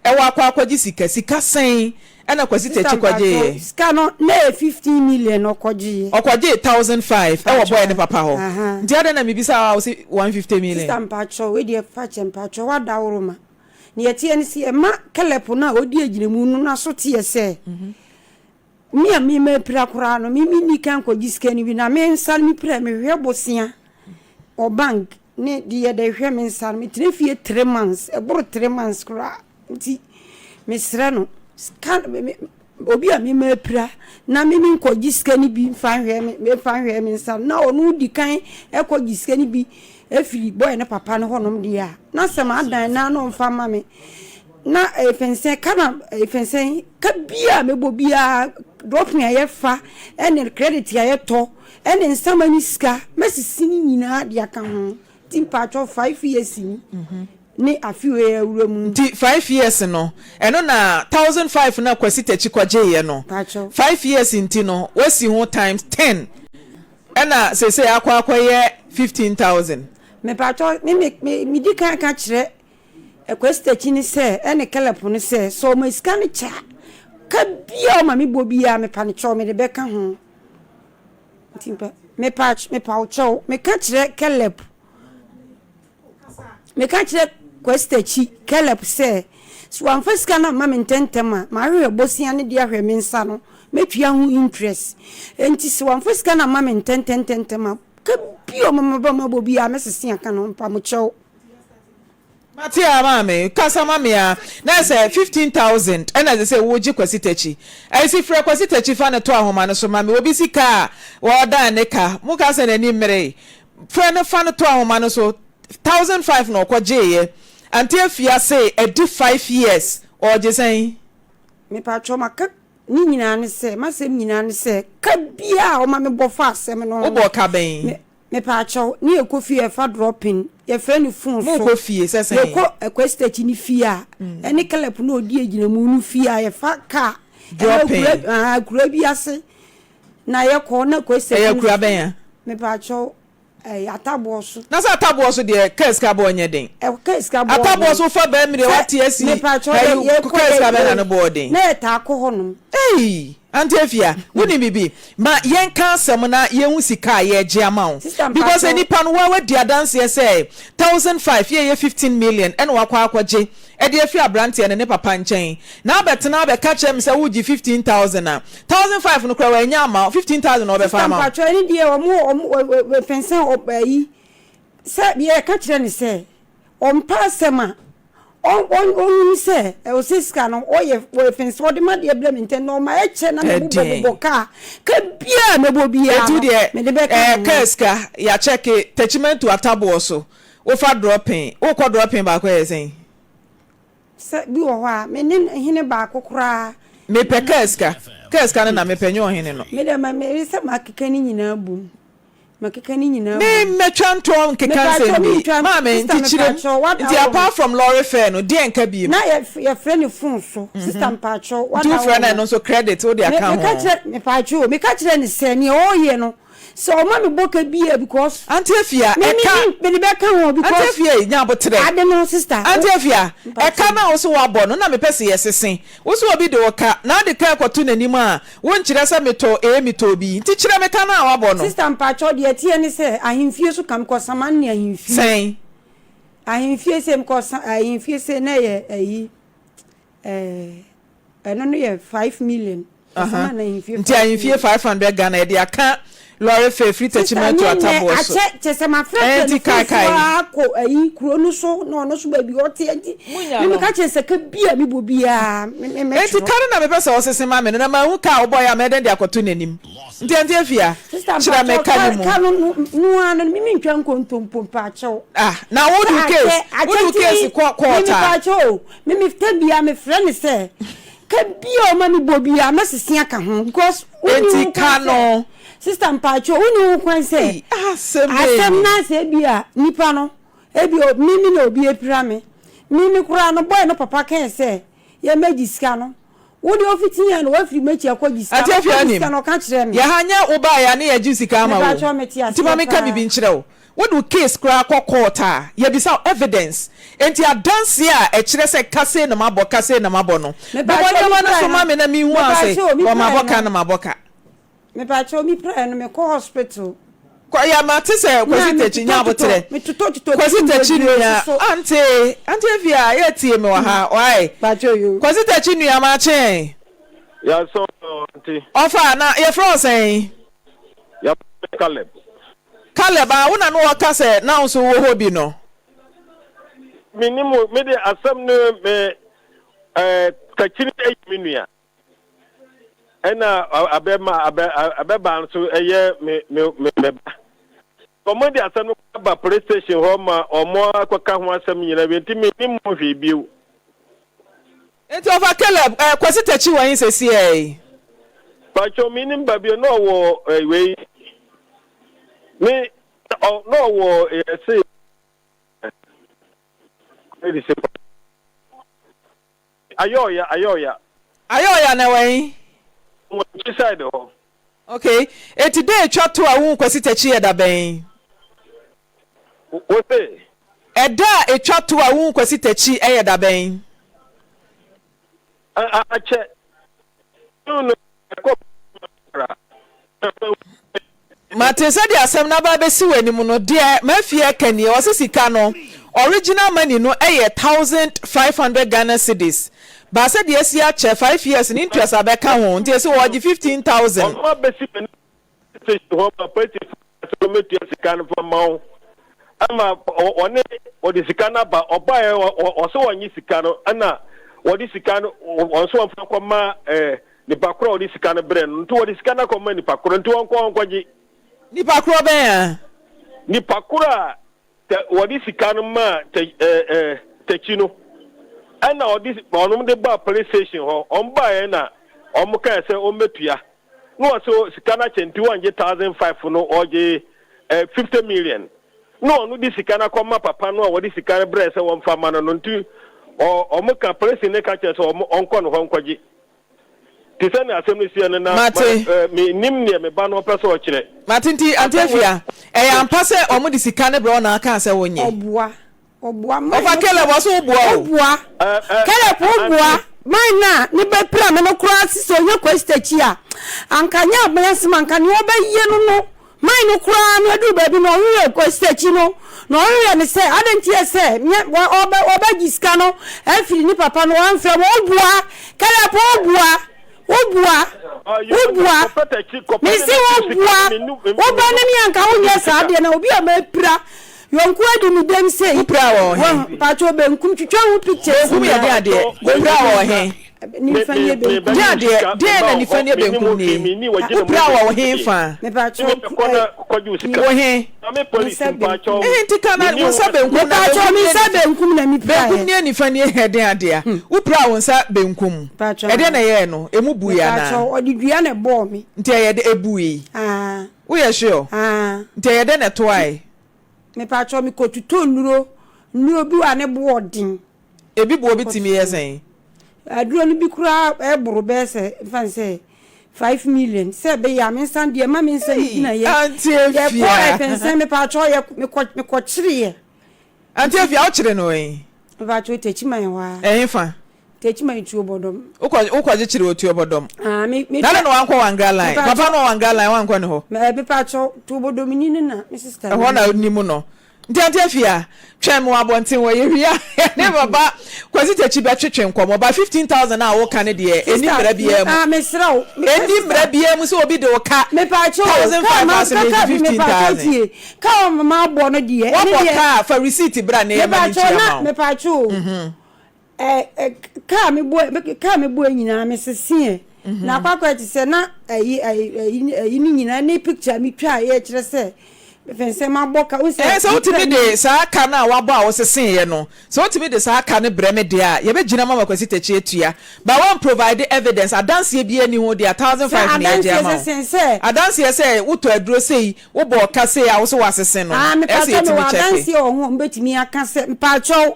ɛwɔ akɔ akɔgye sika. Sika sɛn ɛna Kwasi Sister Takyi mpakyɛw, kɔgyeeɛ? sika no na ɛyɛ 15 million na ɔkɔgyeeɛ. Ɔkɔgyee 1005 ɛwɔ Mpakyɛw boy no papa hɔ. ahaa. Nti adɛn na mebisa wo a wo se 150 Sister million? mpakyɛw, wei deɛ fakyɛ mpakyɛw, w'adaworoma. Nea ɛteɛ ne sɛ yɛma Caleb no a ɔdi agyinamu no n'aso teɛ sɛ, Me a me mapira koraa no, me menni kan kɔgye sika no bi, na me nsa no mepira, mehwehwɛ bosea wɔ bank ne deɛ yɛde hwɛ me nsa no, metena fie three months, ɛboro three months koraa, nti mesrɛ no, sika me me obi a me mapira na me menkɔgye sika no bi mfa nhwɛ me mfa nhwɛ me nsa no, na ɔno di kan kɔgye sika no bi afiri boy no papa no hɔnom deɛ a, na sɛ madan no a na ɔmfa mma me. Na efɛnsɛn ka na efɛnsɛn ka biara a mɛbɔ biara, dropping a yɛfa ne credit a yɛtɔ ne nsama ne sika, mɛsisi ne nyinaa de aka ho. Nti mpaatwɔ five years ni ne afe wei awura mu. Nti five years no, ɛno na 1005 no a Kwasi Takyi kɔgyeeɛ no, five years nti no, woasi ho times ten, ɛna seesei akɔ akɔyɛ 15,000. Mepaatwɔ, me me me medi kan ka kyerɛ Kwesi Takyi ne sɛ, ɛne Caleb no sɛ, sɛ ɔma sika no kyɛ a, ka biara a ɔma me bɔ biara, mepa no kyɛw, mede bɛka ho. Nti mpa, mepa, mepa wo kyɛw. Meka kyerɛ Caleb, meka kyerɛ Kwesi Takyi, Caleb sɛ, sɛ wamfa sika no amma me ntɛmntɛm a, mahwehwɛ bosea no de ahwɛ me nsa no, mɛtua ho interest. Enti sɛ wamfa sika no amma me ntɛmntɛmntɛm a, ka biara a ɔma mabɔ biara, mɛsese aka no, mepa mo kyɛw. Mate aa maame, kasa ma me aa. Na ɛsɛ 15,000 ɛna ɛsɛ sɛ wogye Kwasi Takyi. Ɛsi frɛ Kwasi Takyi fa no to ahoma no so ma me. Obi sika a wɔdan ne ka. Mo ka sɛ n'ani mmeree. Frɛ no fa no to ahoma no so. 1,500 na ɔkɔ gyeeɛ. Ante Afia se adi 5 years ɔɔgye sɛn? Mepakyɛw maka ne nyinaa ne sɛ, m'asɛm nyinaa ne sɛ, ka biara a ɔma mebɔ fa asɛm no ho no, Wobɔɔ ka bɛn? me, Mepaakyɛw, ne yɛkɔ fie a yɛfa dropping, yɛfrɛ no phone so. Mokɔ fie sɛ sɛn? Yɛkɔ Kwasi ne fie a, ɛne Caleb na ɔdi agyinamu no fie a, yɛfa car. Dropping. Ɛna akura, akura bi ase na yɛkɔ na Kwasi Ɛyɛ akura bɛn a? Mepaakyɛw, ɛyɛ Ataboɔ so. Na sɛ Ataboɔ so deɛ, car sika boɔ nyɛ den. Ɛ car sika boɔ den. Ataboɔ so wofa bɛn mmerɛ wate asi, Mepaakyɛw, ɛyi, yɛkɔ, car sika bɛn na ne boɔ den? Na yɛtaa kɔ hɔnom. Ei! Auntie Afia, wonim biribi? Ma yɛnka asɛm na yɛnhu sika a yɛregye ama wo. Sister Because mpakyɛw. nipa no, woa woadi adanseɛ sɛ 1005 yɛ ɛyɛ 15 million ɛna wakɔ akɔgye de afiri abranteɛ no ne papa nkyɛn. Na abɛtena abɛka kyerɛ me sɛ woregye 15,000 a, 1005 no koraa wannya amma wo, 15,000 na ɔbɛfa Sister ama wo. mpakyɛw, ɛno deɛ ɔmo ɔmo ɔ ɔ fɛnsɛn ɔ ayi sɛ yɛka kyerɛ no sɛ Ɔmpɛ asɛm a, ɔnhunu sɛ ɛwɔ sɛ sika no ɔyɛ ɔyɛ sɛ ɔde m'adeɛ brɛ me ntɛm na ɔma ɛkyɛ na mebobɔ bobɔ kaa ka biara a mɛbɔ biara no mede bɛka ne ho. Kaa sika yɛakyɛke Techiman to Ataboɔ so wofa drɔpen wokɔ drɔpen baako ɛyɛ sɛn? Sɛ bi wɔ hɔ a me ne hene baako koraa. Mepɛ kaa sika kaa sika no na mepɛ nyɛ ɔhene no. Me deɛ ma me sɛ makeka ne nyinaa bom. Makeka ne nyinaa Me bom. mmɛtwa ntoɔ nkeka Mepaakyɛw nsɛm me bi. ntwa Maame, sister nti kyerɛ mu. mepaakyɛw wada Nti wo ho. apart from lorry fare no, deɛn nka biem? Na yɛ yɛfrɛ no phone so. Sister mpaakyɛw Nti wada wo wofrɛ no ho. ɛno nso credit wode Me aka meka ho. kyerɛ mepaakyɛw o meka kyerɛ no sɛ nea ɔreyɛ no sɛ ɔma me bɔ ka bi a because. Auntie Afia, Me me ɛka. me mede bɛka ho Auntie because. Afia ei, nya aboterɛ. Ade no sister. Auntie Afia, Mpaakyɛw. ɛka no a wose woabɔ no na mepɛ se yɛsese. Wo se obi de wo ka, na wode ka rekɔto n'anim a, wonkyerɛ sɛ metɔɔ A, metɔɔ B. Nti kyerɛ me ka no a woabɔ no. Sister mpakyɛw deɛ ɛteɛ ne sɛ ahemfie so ka mekɔ saman ne ahemfie. Sɛn? Ahemfie sei mekɔ sa ahemfie sei na ɛyɛ ayi ɛɛ ɛno no yɛ 5 million. Nti ahemfie 500 Ghana yɛde aka Lɔre fɛ firi Sister Techiman to nyɛ nnɛ Ataboɔ so. akyɛ kyɛ sɛ mafrɛfrɛ Ɛnti no kae fon so kae. ara kɔ ayi kuro no so na ɔno so baabi ɔte ɛnti Munya me no. meka kyerɛ sɛ ka bi a mebɔ biara me me Enti mɛtwerɛ. ka no na mepɛ sɛ ɔsese ma me no na manhu ka a wobɔeɛ a mɛyɛ dɛn de akɔto n'anim. Nti Auntie Afia, Sister kyerɛ me mpakyɛw ka ka no mu. ka no no no ara no me mentwa nkontompo mpakyɛw. Ah na wo Sɛ de wo akyɛ case akyɛ wo de wo nti case me kɔ me court a. mepakyɛw o me me tam biara mefrɛ no sɛ ka bi a ɔma me bɔ biara mɛsese aka ho because wonni Enti ho ka kwan sɛ no. Sister mpakyɛw wonni ho kwan sɛ Ei asɛm bɛn asɛm ni. no asɛ ebi a nipa no ebi a me me na obi apira me me me koraa no boy no papa kae sɛ yɛmmɛgye sika no wo deɛ ofiti yɛn no wafiri m'akyi akɔgye sika Auntie no Afia ɔkɔgye nim sika no ɔka kyerɛ me yɛ ha nyɛ wo baeɛ a ne yɛgye sika ama wo mepakyɛw mete nti ma aseɛ menka paa. biribi nkyerɛ wo Wode wo case koraa kɔ court a, yɛbisa wo evidence. Enti adanseɛ a ɛkyerɛ sɛ ka sei na mabɔ, ka sei na mabɔ no, bobɔ Mepakyɛw me nneɛma no praeɛ so no ma me na menhu a sɛ mepakyɛw me bɔ praeɛ mabɔ ka no na mabɔ ka. mepakyɛw me praeɛ no mekɔ hospital Kɔ ya mate sɛ na Kwasi Takyi nya metotɔ totɔ aboterɛ. metotɔ totɔ Kwasi cream Takyi bebree nua soso. ante ante Afia yɛ tie me wɔ ha why Pakyɛw yoo. Kwasi Takyi nua makye. Yasɔ ante. Ɔfa na yɛfrɛ wo sɛn? Yɛfrɛ me Caleb. Caleb, ah, wo na na wɔka sɛ na wo nso wowɔ hɔ bi no? Mennim o, me deɛ asɛm no me eh, Kakyini yɛ me nua, ɛna abɛma abɛ abɛbaa nso ɛyɛ me me me me ba. Wɔn de asɛm no aba police station hɔ ma wɔn akɔka ho asɛm nyinaa wie nti mennim ho hwee bio. Enti ɔfa Caleb eh, Kwasi Takyi wɔ he sesiɛ yi? Pacho menim baabi a na ɔwɔ eh, wei me ɔ na ɔwɔ yɛse ɛde sɛ ayɛ ɔya ayɛ ɔya. Ayɛ ɔya na ɛwɔ he? Wɔ akyi side hɔ. Okay, enti da etwa to a wohu Kwasi Takyi yɛ da bɛn? Wo se? Ɛda a etwa to a wohu Kwasi Takyi yɛ da bɛn? Akyɛ. No ɛkɔ Mate sɛdeɛ asɛm no aba abɛsi w'anim no, deɛ Mafie ɛka nie, ɔse sika no, original money no yɛ 1500 Ghana cedis, but sɛdeɛ asi akyɛ, 5 years no interest abɛka ho, nti ɛse ɔgye 15,000. Ɔno abɛsi m'anim station hɔ ma polisifo ka sɛ wɔmmɛtua sika no mfa mma wo ama ɔne wɔde sika no aba ɔbaeɛ ɔsɛ wɔnye sika no ɛna wɔde sika no wɔn nso wɔmfa nkɔma ɛɛ nipa korɔ a wɔde sika no brɛ no nti wɔde sika no akɔma nipa korɔ nti wɔnkɔ wɔnkɔgye. Nipa korɔ bɛn a? Nipa korɔ a Tɛ wɔde sika no maa tɛ ɛɛ ɛɛ Tɛkyi no, ɛna ɔde wɔnom de baa police station hɔ. Wɔn baeɛ na wɔn kae sɛ wɔmmɛtua. Na wɔse o sika no akyɛ nti wɔngye 1005 no, wɔgye ɛɛ 50 million. Na ɔno de sika no akɔma papa no a wɔde sika no brɛɛ sɛ wɔmfa ma no no nti ɔ wɔn ka police no ka kyerɛ sɛ wɔn ɔnkɔ ne hɔ nkɔgye. Te sɛ nea asɛm no si ɛ no, na Mate. minnim nea me ba no pɛ sɛ ɔkyerɛ. Mate nti, Auntie Asɛm wei. Afia, ɛyɛ ampa sɛ wɔde sika no brɛ wo na wokaa sɛ wonnye? Ɔboa. Ɔboa. Man Ɔfa no Caleb, kora. ɔse woboa o. Woboa. Ɛ, ɛ, Caleb woboa. Auntie. Man no a ne ba pira me no koraa se sɛ ɔnya Kwasi akyi a, anka nyɛ abena asem anka nea ɔbɛyɛ no no Man no koraa no aduru baabi no ɔhwehwɛ Kwasi akyi no na ɔhwehwɛ no sɛ adɛn nti ɛsɛ nyɛ ɔbɛ ɔbɛgye sika no afiri ne papa no ɔmfrɛ mo woboa Caleb woboa woboa woboa mese woboa woba ne me anka wonyɛ saa deɛ na obi a mapira yɔnko adi me dɛm sei Wopira wɔ he? mpakyɛ benkum twitwa ho pictures Benkum yɛ den adeɛ? Wopira wɔ he? Nifa nie benkum. Deɛn adeɛ? Deɛn na nifa nie benkum nie? Wopira wɔ wo he fa? Wo he? Ehe nti ka na wo nsa benkum na benkum nie benkum nie nifa nie hɛ deɛn adeɛ? Wopira wo nsa benkum. Ɛdeɛn na ɛyɛɛ no? Emu bui anaa? Ɔde dua na ɛbɔɔ me. Nti ɛyɛ dɛ ebui? Woyɛ sure? Nti ɛyɛ dɛ na ɛtoae? Mepakyɛw mekɔtotɔ nnuro, nnuro bi wɔ a ne bo ɔden. Ebi boɔ bi tumi yɛ sɛn? Aduro no bi koraa ɛboro bɛyɛ sɛ nfa no sɛ 5 million sɛ ɛbɛyɛ a me nsa deɛ ɛma me nsa no gyina yɛ. Auntie Afia. Yɛkɔ ɛfɛnsɛn mepakyɛw yɛ mekɔ mekɔkyereɛ. Auntie Afia wokyere no wɛn? Mepakyɛw Techiman hɔ ara. Ɛhefa? Techiman Tuobɔdɔm. Wokɔ wokɔgyekyere wɔ Tuobɔdɔm? Ah me me. Na adɛn na wankɔ Wangra line? Papa no wɔ Wangra line wankɔ ne hɔ? Mepakyɛw Tuobɔdɔmni no na me sister. Ɛhɔ na wonim no. Nti Auntie Afia, twɛn me wɔ abɔnten hɔ, yɛwie a yɛne Papa Kwasi Takyi bɛtwetwe nkɔmmɔ. But 15,000 a woka no deɛ, ɛnni mmara biara mu. Ah, mesrɛ wo. Ɛnni mmara biara mu sɛ obi de wo ka 1,500 ase na ɛgye 15,000. Ka a mabɔ no deɛ. Woabɔ ka a, fa receipt bra na yɛma no ntua ma wo. Mepaakyɛw o. Ɛ kaa me bɔ kaa me bɔ nyinaa me seseɛ na akɔ akɔyɛ te sɛ na ɛyi ɛyi ɛyi ne nyinaa ne picture me twa yɛ kyerɛ sɛ fɛn sɛ ma bɔ ka wosɛ. Ɛɛ sɛ wotumi de saa ka no a wabɔ a woseseeɛ no sɛ wotumi de saa ka no brɛ me deɛ a yɛbɛgyina mu ama Kwasi Takyi atua but woan provide evidence adanseɛ biara nni ho deɛ a 1005 na yɛgye ama wo adanseɛ sɛ wotɔ aduro sei wobɔɔ ka sei a wo so woasese no ɛsɛ yɛtumi kyɛke. Adanseɛ wɔ ho a wɔbɛtumi aka sɛ mpakyɛw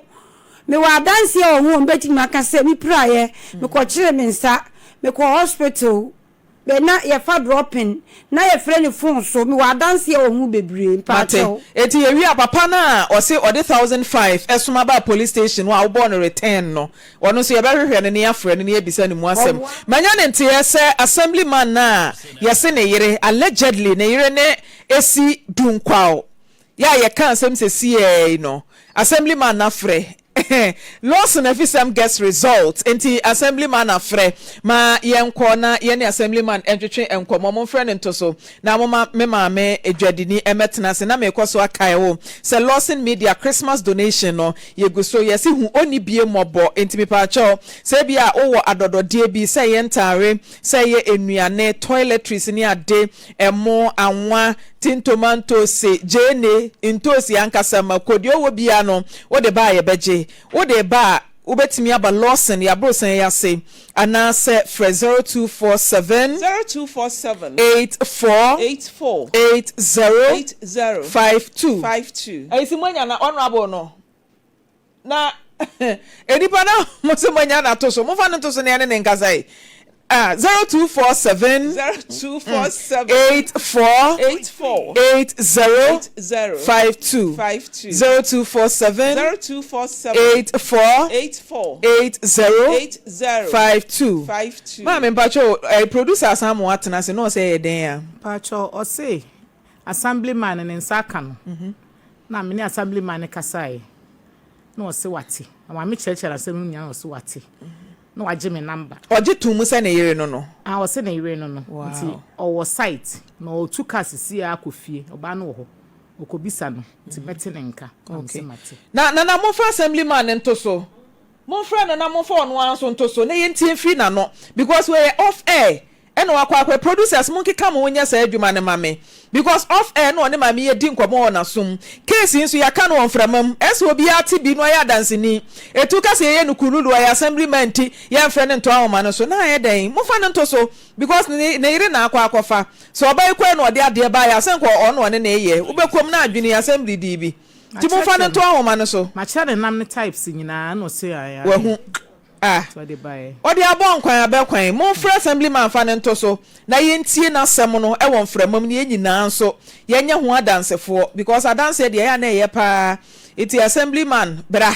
Mewɔ adanseɛ wɔ ho a mɛtumi aka sɛ me piraeɛ, mekɔkyeree me nsa, mekɔɔ hospital, bɛ na yɛfa dropping, na yɛfrɛ no phone so, mewɔ adanseɛ wɔ ho bebree, Mate. mpaakyɛw. Enti yɛwie a, papa no a ɔse ɔde 1005 soma baa police station hɔ a wobɔɔ no return no, ɔno nso yɛbɛhwehwɛ no na yɛafrɛ no na yɛabisa no mu asɛm. Ɔboa. Manya ne nteɛ sɛ assembly man no a yɛse ne yere, allegedly ne yere ne Esi Dunkwaw, Yɛ a yɛka asɛm sesiei yi no, Assemblyman no afrɛ. Lawson Afisɛm gets result nti Assemblyman afrɛ. Ma yɛnkɔ na yɛne Assemblyman ntwetwe nkɔmmɔ. Momfrɛ no nto so na momma me maame dwadini mmɛtena ase. Na merekɔ so akae wo sɛ Lawson Media Christmas donation no, yɛgu so. Yɛse hu onni bie mmɔbɔ. Nti mepaakyɛw, sɛ ebia wowɔ adɔdɔdeɛ bi, sɛ ɛyɛ ntaare, sɛ ɛyɛ nnuane, toiletries ne ade, Ɛmo, anwa, tin tomantose, gyeene, ntoosi ankasa, mako, deɛ ɔwɔ biara no wode ba a yɛbɛgye. Wode reba a, wobɛtumi aba Lawson, yɛn aborosan yi ase, anaasɛ frɛ 0247 0247 84 84 80 80 52. 52. Ɛyi si moanya na honourable no. Na nnipa no a mo se moanya no ato so, momfa no nto so na yɛne no nkasa yi. Ah, 0247 0247 84 84 80 80 52 52 0247 0247 84 84 80 80 52. 52. Maame mpakyɛ o, eh, producer asan mo atena ase na ɔsɛ ɛyɛ dɛn a? Mpakyɛ ɔse assemblyman no ne nsa aka no na me ne assemblyman no kasaeɛ na ɔse wate na maame kyerɛkyerɛ no asɛm no nyinaa na ɔse wate na wagye me number. Ɔgye too mu sɛ ne yere no no? Ah ɔse ne yere no no nti ɔwɔ site na ɔtu car sisi ara akɔ fie ɔbaa no wɔ hɔ ɔkɔbisa no nti mɛte ne nka na mese mate. Na Nana momfa assemblyman no nto so momfrɛ no na momfa ɔno ara nso nto so na yɛntie mfiri n'ano because wei yɛ off air Ɛna wakɔ akɔyɛ producers monkeka mo ho nyɛ saa adwuma no ma me because off air na ɔne maame yi adi nkɔmmɔ wɔ n'asom. Case yi nso yɛaka no wɔ mframa mu ɛsɛ obiara te bi na ɔyɛ adanseni. Ɛtu ka sɛ yɛyɛ no kululu ɔyɛ assembly man nti yɛmfrɛ no nto ahoma no so na ayɛ dɛn? Momfa no nto so because ne ne yere na akɔ akɔfa. Sɛ ɔba yi kɔɛ na ɔde adeɛ baeɛ a sɛ nka ɔno ɔne no reyɛ. Wobɛkɔ mu na adwene assembly dii bi. Nti momfa no nto ahoma no so. Makyerɛ ne nam ne types nyinaa ɛna ɔse ae ae. Wahu. Ah, ɔde abɔ nkwan abɛ kwan. Momfrɛ Assemblyman mfa no nto so na yɛntie n'asɛm no wɔ mframa mu na yɛn nyinaa nso yɛnyɛ ho adansefoɔ because adanseɛ deɛ ɛyɛ a na ɛyɛ paa. Nti Assemblyman bra,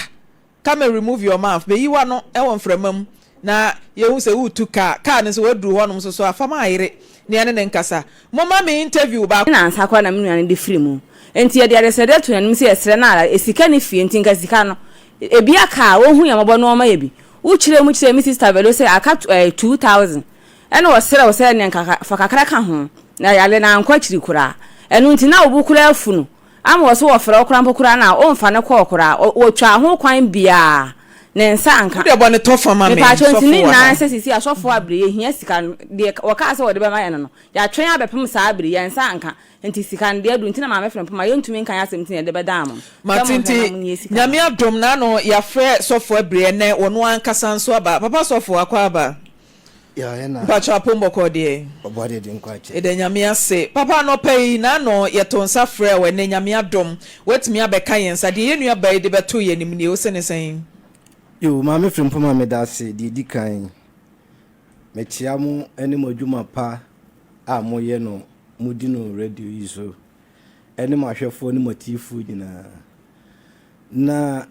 come and remove your mouth, bɛyi w'ano wɔ mframa mu na yɛhu sɛ woretu kaa. Kaa no nso woaduru hɔnom nso so a, fa ma ayere na yɛne no nkasa. Momma me interview baako. Nnansa koraa na me nua no de firi mu. Enti yɛde adesrɛdeɛ too n'anim sɛ yɛsrɛ no ara, sika nni fie nti nka sika no, ebi aka a, ɔnhu yɛn mmɔbɔ na ɔmma yɛn bi. Wokyerɛɛ mu kyerɛɛ me sista Velo sɛ aka ɛɛ 2000, ɛna ɔsrɛɛ wo sɛ ɛneɛ nka fa kakra ka ho, na yare no ankɔ akyiri koraa. Ɛno nti na wo bo koraa afu no, ama ɔse wɔfrɛ wo koraa mpo koraa no a, womfa no kɔɔ koraa. Wɔtwaa ho kwan biara, ne nsa anka. Wo deɛ bɔ ne tɔfa ma me, Mepaakyɛw, nti sɔfo ne wɔ nyinaa ha. ne sɛ seesei asɔfoɔ abrɛ, yɛhia sika no, deɛ wɔkaa sɛ wɔde bɛma yɛn no no, Yɛatwɛn abɛpem saa bere yi, yɛn nsa anka. Enti sika no deɛ adu nti na Maame Frempoma yɛntumi nka yɛn asɛm nti na yɛde bɛdaa mo no. Sɛ Mate monhwɛ na nti monyɛ sika no. Nyame adom n'ano yɛafrɛ sɔfo abiri ɛnɛ wɔno ankasa nso aba papa sɔfo akɔ aba Yeah, ɛna. Mpakyɛw apom bɔkɔɔ deɛ. Ɔbɔ adeɛ de nkwa akyɛ. Yɛda Nyame ase papa anɔpa yi n'ano yɛto nsa frɛ wo ɛnɛ Nyame adom woatumi abɛka yɛn nsa deɛ yɛn nua baa yi de bɛto yɛn anim nie wose ne sɛn? Yoo Maame Frempoma meda ase deɛ ɛdi kan Mekyea mo ne mo adwuma pa a moyɛ no, modi no radio yi so, ne mo ahwɛfoɔ ne mo atiefoɔ nyinaa. Na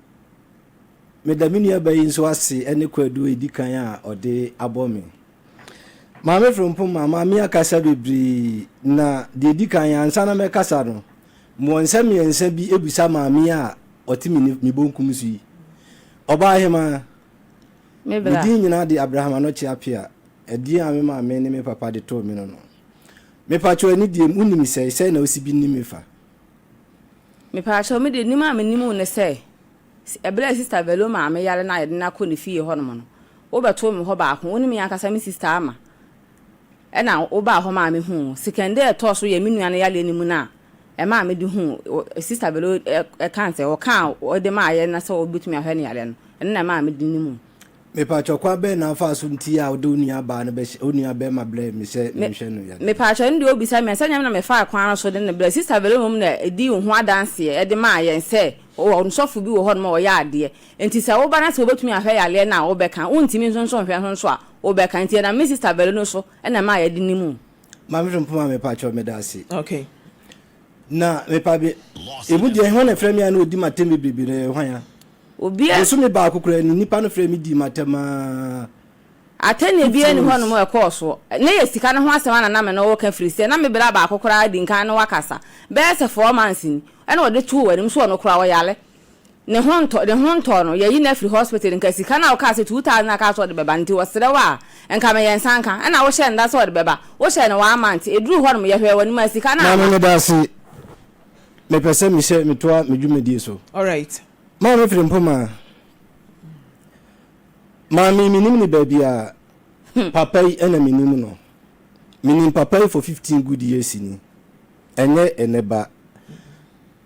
meda me nuaba yi nso ase ne kwadu a ɛdi kan a ɔde abɔ me. Maame Frimpong ma maame akasa bebree na deɛ ɛdi kan ansa na mɛkasa no, Mewɔ nsɛm mmiɛnsa bi bisa maame yi a ɔte me nif me bonkum so yi. Ɔbaahemaa, Me me bra. din nyinaa de Abraham Anokye Appiah, ɛdin a me maame ne me papa de too me no no. Mepakyɛw anidie mu, wonim sɛe? Sɛn na wosi bi nim me fa? Mepakyɛw, me deɛ nim a menim wo ne sɛ, ɛberɛ a Sista Velo maame yare no a yɛde no akɔ ne fie hɔnom no, wobɛtoo me hɔ baako, wo ne me ankasa me sista Ama. Ɛna wobaa hɔ maa mehuu wo. Sekɛnde a ɛtɔɔ so yɛ me nua no yareɛ no mu no a ɛmaa mede huu wo. Sista Vero kaa sɛ ɔka a ɔde maa yɛn na sɛ ɔbɛtumi ahwɛ ne yareɛ no, ɛno na ɛmaa mede nim wo. Mepakyɛw, kwan bɛn na wofaa so nti a wode wo nua baa no bɛhyɛ wo nua barima brɛɛ me sɛ Me, menhwɛ no yareɛ? mepakyɛw, ɛno deɛ wobisa me a, sɛ ɛnyɛ me na mefaa kwan no so de no brɛɛ Sista Vero mmom na ɛdii wo ho adanseɛ de maa yɛn sɛ ɔwɔ ɔsɔfo bi wɔ hɔnom a ɔyɛ adeɛ. Enti sɛ woba na sɛ wobɛtumi ahwɛ yareɛ no a, wobɛka. Wontumi nso nso nhwɛ nso nso a, Wobɛka nti ɛnam me sister Vero no so na ɛmaa yɛde nim wo. Maame Frimpong mepa kyɛw meda ase. Okay. Na mepa be emu deɛ hwan na ɛfrɛ me a na ɔdi m'atɛm bebrebe no ɛyɛ hwan a? Obia. Bosome baako koraa ni nipa no frɛ me dii m'atɛm aa. Atɛnnie biara nni hɔnom a ɛkɔɔ soɔ. Na ɛyɛ sika no ho asɛm a na na me ne wo reka firi sɛ na me bra baako koraa adi nkan ne wo akasa bɛyɛ sɛ 4 months ni ɛna ɔde too w'anim sɛ ɔno koraa ɔyare. Ne ho ntɔ ne ho ntɔɔ no, yɛyi no afiri hospital nka sika no a wokaa sɛ 2000 a kaa sɛ ɔde bɛba no nti ɔsrɛ wo a nka meyɛ nsa nka ɛna wohyɛɛ no da sɛ ɔde bɛba wohyɛɛ no one month ɛduruu hɔ nom yɛhwɛɛ w'anim a sika no Maame amma. meda ase mepɛ sɛ mehyɛ metoa me dwumadie so. Alright. Maame Frimpoma, maame menim ne baabiara, papa yi ɛna menim no. Menim papa yi for 15 good years ni, ɛnyɛ ɛnɛ ba.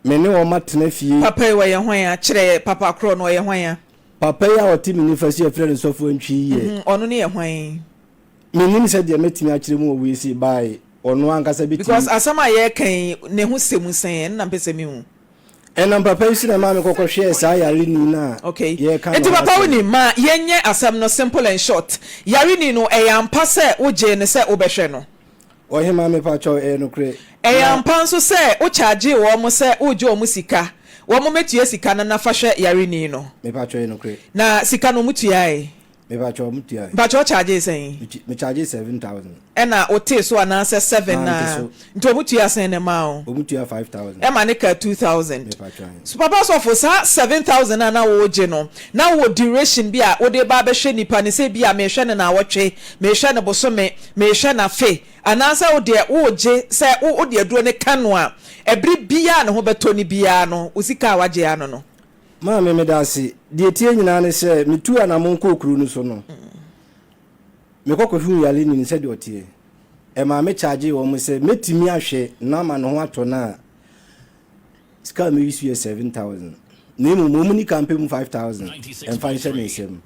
Me ne wɔn atena fie. Papa yi ɔyɛ hwan a? Kyerɛ yɛ papa korɔ no ɔyɛ hwan a? Papa yi a ɔte me nifa so yɛfrɛ no Sɔfo Antwi yi yɛ. Ɔno ne yɛ hwan? Mennim sɛdeɛ mɛtumi akyerɛ mu wɔ wei sei by ɔno ankasa bɛtumi. Because asɛm a yɛreka yi ne ho sɛ mu sɛn ɛno na mpɛ sɛ mehu. Ɛnam papa yi so na ɛmaa me kɔkɔ hwɛɛ saa yareni no a Okay. yɛreka ne Nti ho papa asɛm. wonim ma yɛnyɛ asɛm no simple and short. Yareni no ɛyɛ ampa sɛ wogyee no sɛ wobɛhwɛ no? Ɔhemaa mepakyɛw ɛyɛ nokorɛ Ɛyɛ na. ampa nso sɛ wo chargee wɔn sɛ woregye wɔn sika, wɔn mmɛtua sika no na fa hwɛ yareni no. Mepakyɛw ɛyɛ nokorɛ. Na sika no wɔn tuae? Mepakyɛw wɔn tuae. Mpakyɛw wo chargee sɛn? Me me chargee 7000. Ɛna wo tee so anaasɛ seven Mante naa? so. Nti wɔn tuaa sɛn na ɛmaa wo? Wɔn tuaa 5000. Ɛma ne kaa 2000. Mepakyɛw ahe. So papa sɔfo saa 7000 a na woregye no, na wowɔ duration bi a wode reba abɛhwɛ nipa no sɛ ebia mehwɛ no naawɔtwe, mehwɛ no bosome, Mehwɛ no afe, anaasɛ wo deɛ woregye sɛ wo wode aduro no ka no a, ɛbere biara a ne ho bɛtɔ no biara no, wo sika a woagye ano no. Maame, meda ase. Deɛ ɛteɛ nyinaa ne sɛ, metuu anammɔn kɔɔ kuro no so no, mekɔ kɔhuu yareni no sɛdeɛ ɔteɛ. Ɛmaa me kyagyee wɔn sɛ mɛtumi ahwɛ no ama ne ho atɔ no a, Sika a me use yɛ 7000 na mmom wɔn ni ka mpɛ mu 5000 ɛmfa nhyɛ me nsam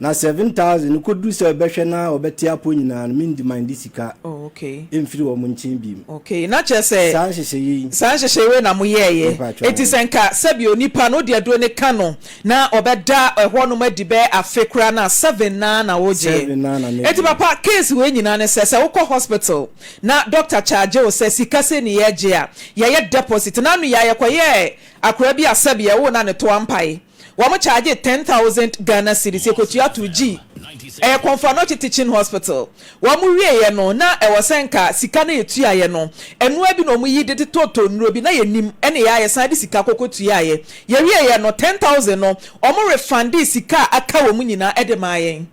na 7000 no kɔduru sɛ ɔbɛhwɛ na ɔbɛte apɔ nyinaa no mendi man de sika Oh, okay. mfiri wɔn nkyɛn biem. Okay, na kyerɛ sɛ Saa nhyehyɛeɛ yi. saa nhyehyɛeɛ wei na moyɛeɛ. Mepa Enti sɛ nka sɛbi onipa no wode aduro no ka no na ɔbɛda ɛhɔnom adi bɛyɛ afe koraa no a, seven no ara na wogyeɛ. Seven no ara na Enti megyeɛ. papa, case wei nyinaa ne sɛ, sɛ wokɔ hospital Na doctor charge wo sɛ sika sei ne yɛgye a, yɛyɛ deposit. Nano yi a yɛkɔyɛɛ akwadaa bi a sɛbi yɛwoo no a ne to ampae. Wɔn charge 10,000 Ghana cedis, yɛkɔtua too G. Ɛyɛ Komfo Anokye Teaching Hospital. Wɔn wieɛ no, na ɛwɔ sɛ nka sika no a yɛtuaeɛ no, ɛnoa bi na wɔn yi de totɔɔ nnuro bi, na yɛnnim, ɛne yɛ a yɛsan de sika kɔkɔ tuaeɛ. Yɛwieɛ no, 10,000 no, wɔn refundee sika a aka wɔ mu nyinaa de maa yɛn.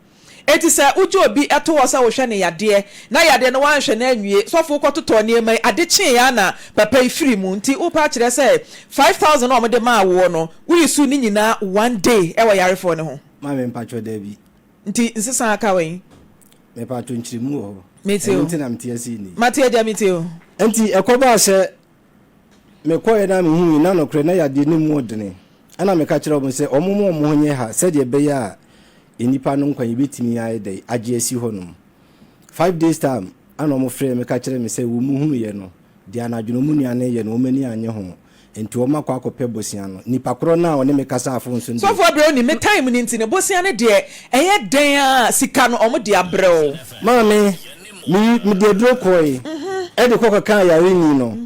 Enti sɛ wogye obi to hɔ sɛ wohwɛ no yadeɛ, na yadeɛ no woanhwɛ no anwie, sɔfo wokɔtotɔɔ nneɛma yi, ade kyeeɛ ara na papa yi firi mu. Nti wopɛ akyerɛ sɛ 5000 a wɔde maa woɔ no, wo use ne nyinaa one day wɔ yarefoɔ no ho? Maame mpakyɛw dabi. Nti nsesa aka wɛn? Mepakyɛw nkyerɛmu wɔ hɔ. Mete o. Ɛno nti na mete ase yi nnɛ yi. Mate agya mete o. Nti ɛkɔbaa sɛ mekɔeɛ na mehui na nokorɛ na yadeɛ no mu ɔdene. Ɛna meka kyerɛɛ wɔn sɛ wɔmma wɔn ho nyɛ ha sɛdeɛ ɛbɛyɛ a nnipa no nkwa yɛbɛtumi ayɛ dɛn agye asi hɔnom. 5 days time ɛna wɔn frɛɛ me ka kyerɛɛ me sɛ wɔn hunuiɛ no, deɛ anadwo no wɔn nua no reyɛ no wɔn ani annye ho, nti wɔn akɔ akɔpɛ bosea no. Nipa korɔ no a ɔne me kasaa phone so no deɛ. Sɔfo abrɛ onim me time no nti no bosea no deɛ ɛyɛ dɛn ara sika no ɔmo de abrɛ wo. Maame, me mede aduro kɔe ɛde kɔ kɔkaa yareni no.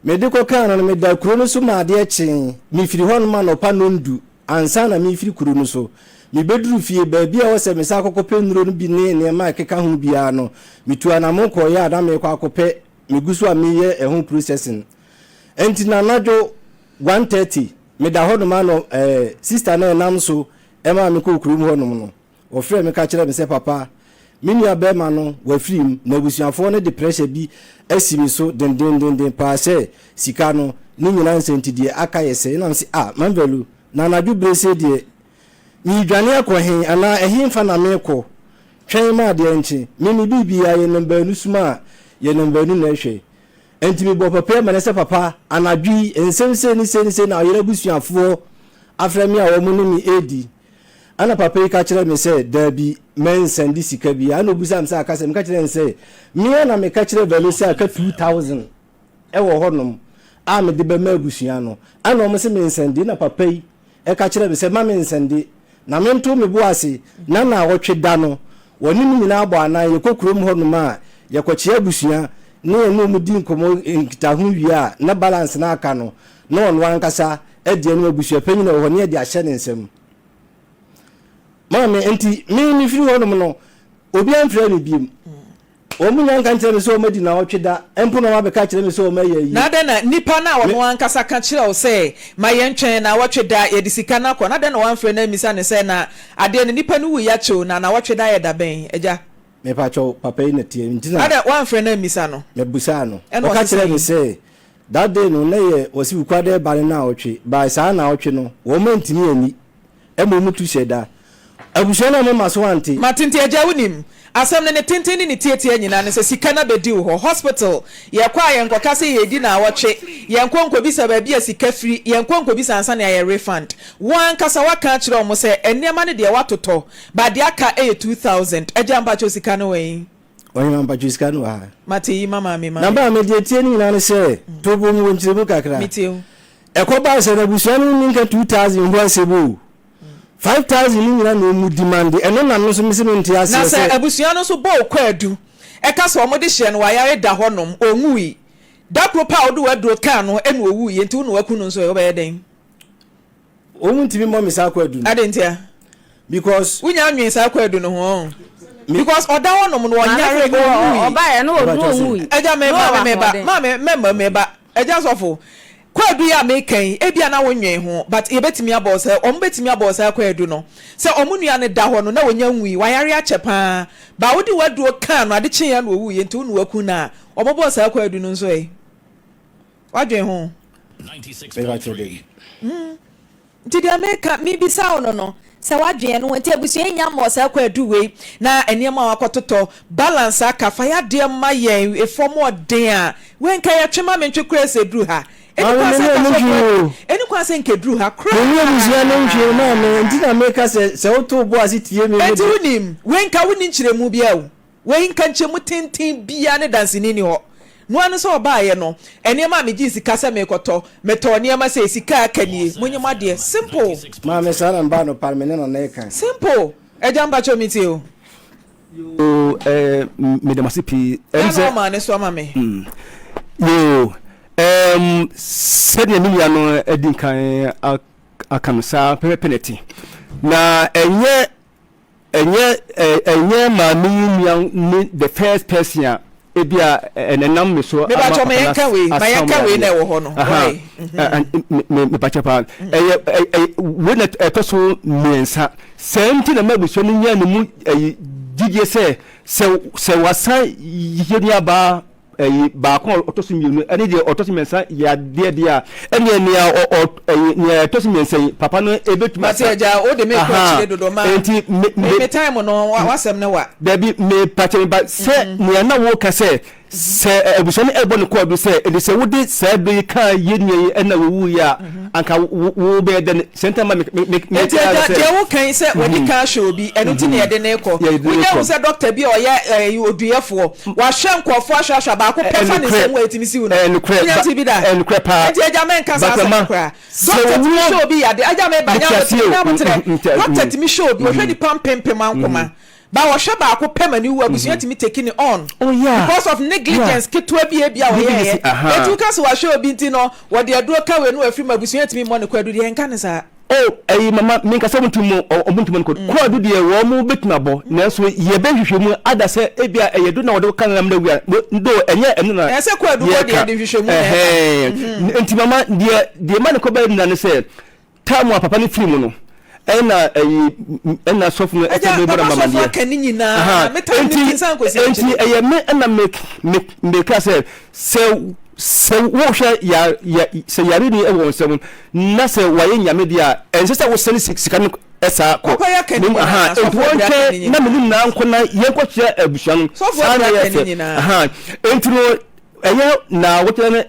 Mede kɔkaa no no meda kuro no so ma adeɛ kyee. Mefiri hɔnom anɔpa nnɔndu ansa na merefiri kuro no so. Mebɛduruu fie, baabi a ɛwɔ sɛ mesan kɔkɔpɛ nnuro no bi ne nneɛma a ɛkeka ho biara no, metuu anammɔn kɔeɛ a na merekɔ akɔpɛ, megu so a mereyɛ ɛho processing. Nti na anadwo 1:30 meda hɔnom a na eh, sister no a ɛnam so maa me kɔɔ kurom hɔnom no, ɔfrɛɛ me ka kyerɛɛ me sɛ, Papa, me nua barima no wafiri mu, na abusuafoɔ no de pressure bi asi me so dendenndenden paa sɛ sika no ne nyinaa nsɛ nti deɛ aka yɛ sɛi. Ɛna mese, Ah, Manvalu, na anadwo berɛ sei deɛ meredwane akɔ he anaa ɛhenfa na merekɔ? Twɛn ma adeɛ nkye. Me me biribiara yɛnam baanu sum a yɛnam baanu na ɛhwɛ. Enti mebɔɔ papa yi amanneɛ sɛ, Papa, anadwo yi, nsɛm sei ne sei ne sei na ɔyere abusuafoɔ afrɛ me a wɔn ne me redi. Ɛnna papa yi ka kyerɛɛ me sɛ, Dabi, mensɛnde sika biara. Ɛnna ɔbisaa me sɛ aka sɛn? Meka kyerɛɛ no sɛ, Me ara na meka kyerɛɛ Valo sɛ aka 2000 wɔ hɔnom a mede bɛma abusua no. Ɛnna wɔn se mensɛnde. Ɛnna papa yi ka kyerɛɛ me sɛ mma mensɛnde, na mento me bo ase, na nnawɔtwe da no, wɔne me nyinaa bɔ anan, yɛkɔ kurom hɔnom a, yɛkɔkyea abusua, ne yɛne wɔn di nkɔmmɔ nkitaho wie a, na balance no a aka no, na ɔno ankasa adi anim, abusua panyin a ɔwɔ hɔ, ne yɛde ahyɛ ne nsam. Maame, enti me mefiri hɔnom no, obiara mfrɛɛ me bio. Wɔn nnya nka nkyerɛ me sɛ wɔadi nnawɔtwe da mpo na wɔabɛka akyerɛ me sɛ wɔayɛ ayie. Na adɛn na nipa no a Me. ɔno ankasa ka kyerɛɛ wo sɛ, Ma yɛntwɛn nnawɔtwe da, yɛde sika no akɔ no, adɛn na woamfrɛ no ammisa no sɛ, Na adeɛ no, nipa no wuiɛ akyɛ o, na nnawɔtwe da yɛ da bɛn, agya? Mepakyɛw, papa yi na tie nti na. Adɛn, woamfrɛ no ammisa no? Mebisaa no. Ɛna Ɔka ɔse kyerɛɛ me sɛn? sɛ, That day no, na ɛyɛ wɔse Wukuada ɛba no nnawɔtwe, by saa nnawɔtwe no, wɔn antumi anni. Mmom tu hyɛ da. Abusua no a mema so ante. Mate nti agya wonim asɛm no ne tenten ne ne tiatia nyinaa ne sɛ sika no abɛdi wo hɔ hospital yɛkɔ a yɛnkɔka sɛ yɛredi naawɔtwe yɛnkɔ nkɔbisa baabi a sika firi yɛnkɔ nkɔbisa ansa na yɛayɛ refund wo ankasa woaka akyerɛ wɔn sɛ nneɛma no deɛ woatotɔ but deɛ aka yɛ 2000 agya mpakyɛw sika no wɛn? Ɔhema mpakyɛw sika no wɔ ha. Mate yi ma maame ma Na me. ba a mede atie no nyinaa ne sɛ tobo mu wɔ nkyerɛmu kakra. Metie wo. Ɛkɔbae sɛ na abusua no nni nka 2000 ho asɛm o. 5000 no nyina na ɔmu demande ɛno na me nso mese mente Na aseɛ sɛ sɛ. abusua no nso bɔ wo kwaadu ka sɛ wɔde hyɛɛ no wayare da hɔ nom, ɔnwui. Da koro pɛ a wode w'aduro kaa no na ɔwuiɛ nti wo na waku no nso ɛ, wobɛyɛ dɛn? Wɔn ntumi mmɔ me saa kwaadu no. Adɛn ntia? Because. Wonya nwene saa kwaadu no ho ɔn? Me. Because ɔda hɔ nom no ɔnyare, ɔnwui. Ɔbaeɛ no ɔnwui. Agya me maame me ba, maame mɛma me ba. Agya sɔfo, Kwaadu yi a meka yi, ebia na wonnwen ho, but yɛbɛtumi abɔ wo sɛ, wɔbɛtumi abɔ wo saa kwaadu no. Sɛ wɔn nua no da hɔ no, na ɔnya nwui, wayare akyɛ pa ara, but wode w'aduro kaa no, ade kyeeɛ na ɔwuiɛ, nti wo na woaku no a, wɔbɛbɔ saa kwaadu no nso ɛ? Woadwen ho? Mepa kyɛw dabi. Nti deɛ meka, mebisa wo no no, sɛ w'adwene no, nti abusua yi nnya mmɔɔ saa kwaadu wei, na nneɛma a wakɔtotɔ, balance aka, fa y'adeɛ ma yɛn, efɔm ɔden a, wei nka yɛtwe ma mentwe koraa sɛ ɛduru ha. Ɛni Maame kwan me sɛ ne nka ɔmo sɛ ntwe kwaadu, o. ɛni kwan sɛ nka ɛduru ha Me ne abusua no ntwe o koraa. maame, nti na meka sɛ, sɛ woto wo bo ase tie me no Enti deɛ. wonim, wei nka wonni nkyerɛmu biara o. Wei nka nkyɛmu tenten biara ne danseni nni hɔ. Noa no sɛ ɔbaeɛ no, nneɛma a megyee sika sɛ merekɔtɔ, metɔɔ nneɛma sei, sika a aka nie, monye mo adeɛ. Simple. Maame saa na mebaa anɔpa no me ne Nana reka. Simple. Agya mpakyɛw metie o. Yoo eh, meda mo ase pii. Ɛm sɛ. Ɛna ɔmaa ne so ama me. Mm. Yoo, ɛm sɛdeɛ me nua no adi nkan aka no saa pɛpɛpɛ na ɛte. Na ɛnyɛ Ɛnyɛ ɛnyɛ maame yi nua ne the first person a ebi a ɛnam me so ama Mepakyɛw ma yɛnka wei, ma asam yɛnka wei na adeɛ. ɛwɔ hɔ no. Aha, Why? ɛ- me mepakyɛw paa. Ɛyɛ ɛ- ɛ- wei na ɛtɔ so mmiɛnsa. Saa nti na m'abusua no nyaa ne mu ɛyi gyidie sɛ sɛ sɛ wasan yɛ nuabaa ɛyi baako a ɔtɔ so mmienu ɛne deɛ ɔtɔ so mmiɛnsa yɛ adeɛ deɛ a ɛneɛ nea ɔ ɔ ɛyi nea ɛtɔ so mmiɛnsa yi papa no ebetumi Mate asa agya wo de me kɔ aha akyire dodo ma enti me me me me time no wa wasɛm no wa. dabi me pakyɛ me ba sɛ nea na woka sɛ sɛ abusua no ɛbɔ no kɔɔdo sɛ ɛde sɛ wode saa duro yi kaa yɛ nua yi ɛna wɔwu yi a anka wo wo bɛyɛ dɛn sɛ ntam ma me me me me Enti kaa agya sɛ deɛ woka yi sɛ wadi kan ahwɛ obi ɛno nti na yɛde no rekɔ. yɛde no Wonya hu rekɔ sɛ dɔkta bi a ɔyɛ ɛɛ oduyɛfoɔ wahwɛ nkurɔfoɔ ahwɛ ahwɛ a baako pɛ fa ne Ɛnokorɛ nsam wɔ ɛtumi siw no. ɛnokorɛ Wonya ba nte bi da? ɛnokorɛ paa Enti agya mɛnka saa but asɛm no ma koraa. sɛ Dɔkta tumi wo hwɛ obi yade agya meba mete nya aseɛ aboterɛ o nya aboterɛ mm dɔkta tumi hwɛ obi ɔhwɛ nipa mpempem ankoma ba ɔhwɛ baako pɛ ma ne wu abusua tumi take ne on oh yeah because of yeah negligence ketewa bi a ebi a negligence ɔyɛɛyɛ aha eti woka sɛ wahwɛ obi nti no wɔde aduro ka wei no wafiri mu abusua tumi mmɔ ne kwadu deɛ ɛnka ne saa. Oh, ɛyi mama, menka sɛ wɔn ntumi wɔn ntumi nkɔ. Mm. Kɔɔ do deɛ wɔn mo betumi abɔ, nanso yɛbɛ nhwehwɛ mu ada sɛ ebi a ɛyɛ do na wɔde ka nam na wia, do ɛnyɛ ɛno na Ɛsɛ kɔɔ do kɔ deɛ de nhwehwɛ mu na ɛka. Mhm. Nti mama deɛ deɛ ma ne kɔ bɛyɛ nina ne sɛ taamu a papa ne firi mu no ɛna ɛyi ɛna sɔfo no ɛsɛ mi bɔ na mama deɛ. Nti nti ɛyɛ me ɛna me me me ka sɛ sɛ sɛ wohwɛ ya ya sɛ yare ni ɛwɔ nsɛm na sɛ wayɛ nyame deɛ a ɛnsɛ sɛ wosɛne sika no saa kɔ mom aha enti wɔntwɛn na mene nyinaa nkɔ na yɛnkɔkyerɛ abusua no saa na yɛ fɛ aha enti no ɛyɛ na wɔkyerɛ no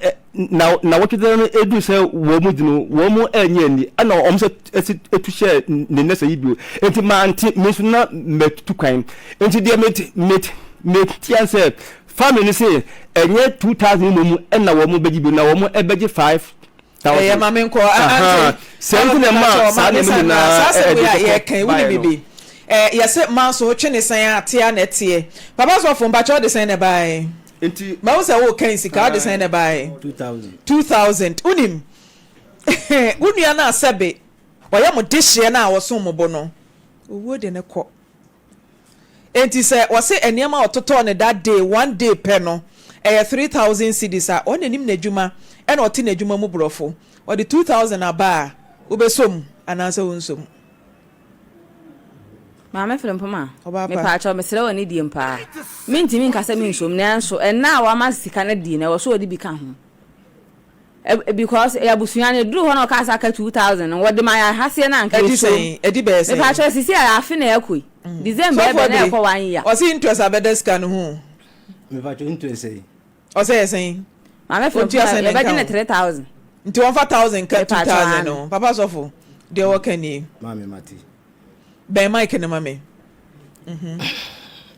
na na wɔkyerɛ no edu sɛ wɔn mu di no wɔn mu ɛnyɛ ani ɛna wɔn sɛ ɛsi etu hyɛ ne nɛsɛ yi bio enti mante me nso na mɛtu kwan enti deɛ mɛ mɛ mɛ tia sɛ family no sɛ ɛnyɛ 2000 mu ɛna wɔn bɛgye bio na wɔn ɛbɛgye 5000. Ɛyɛ ma me nkɔ ante. Sɛ nti na ɛma saa nneɛma nyinaa saa asɛm ɛde wei a kɔkɔ yɛka yi wonim baeɛ no. biribi ɛ yɛsɛ manso wotwe ne sɛn a tea na ɛteɛ papa sɔfo mpakyɛ wode sɛn na ɛbaeɛ Nti mahu sɛ wokan sika wode sɛn na ɛbaeɛ 2000. 2000 wonim wo nua no a sɛbe ɔyɛ mo dehyeɛ no a ɔsom mo bo no owuo de no kɔ Enti sɛ wɔse nneɛma a ɔtotɔɔ no that day, one day pɛ no, ɛyɛ 3000 cedis a, ɔno na nim n'adwuma ɛna ɔte n'adwuma mu borɔfo. Ɔde 2000 aba a, wobɛsɔ mu anaasɛ wonsɔ mu? Maame Frimpoma, Ɔbaa pa. mepaakyɛw mesrɛ wo anidie paa. Mentumi nka sɛ mensom nanso ɛnna a wama sika no adie no ɛwɔ sɛ ɔde bi ka ho. Because abusua no eduru hɔ na ɔkaa sɛ aka 2000 no wɔde ma yɛ ahaseɛ na anka Ɛdi esuo. sɛn? Ɛdi bɛyɛ sɛn? Mepaakyɛw sisi a afe na ɛkɔ yi. December Sɔfo ɛbɛ na Abiri, ɛkɔ one year. ɔse interest abɛda sika no ho o. Mepaakyɛw interest sɛn? Ɔsɛ yɛ sɛn? Maame Ɔntua Frimpong sɛn na yɛbɛgye nka no ho? 3000. Nti wɔmfa 1000 nka Mepaakyɛw 2000 no aane. ho. Papa sɔfo, deɛ wɔka nie. Maame mate. Bɛn mic no ma me.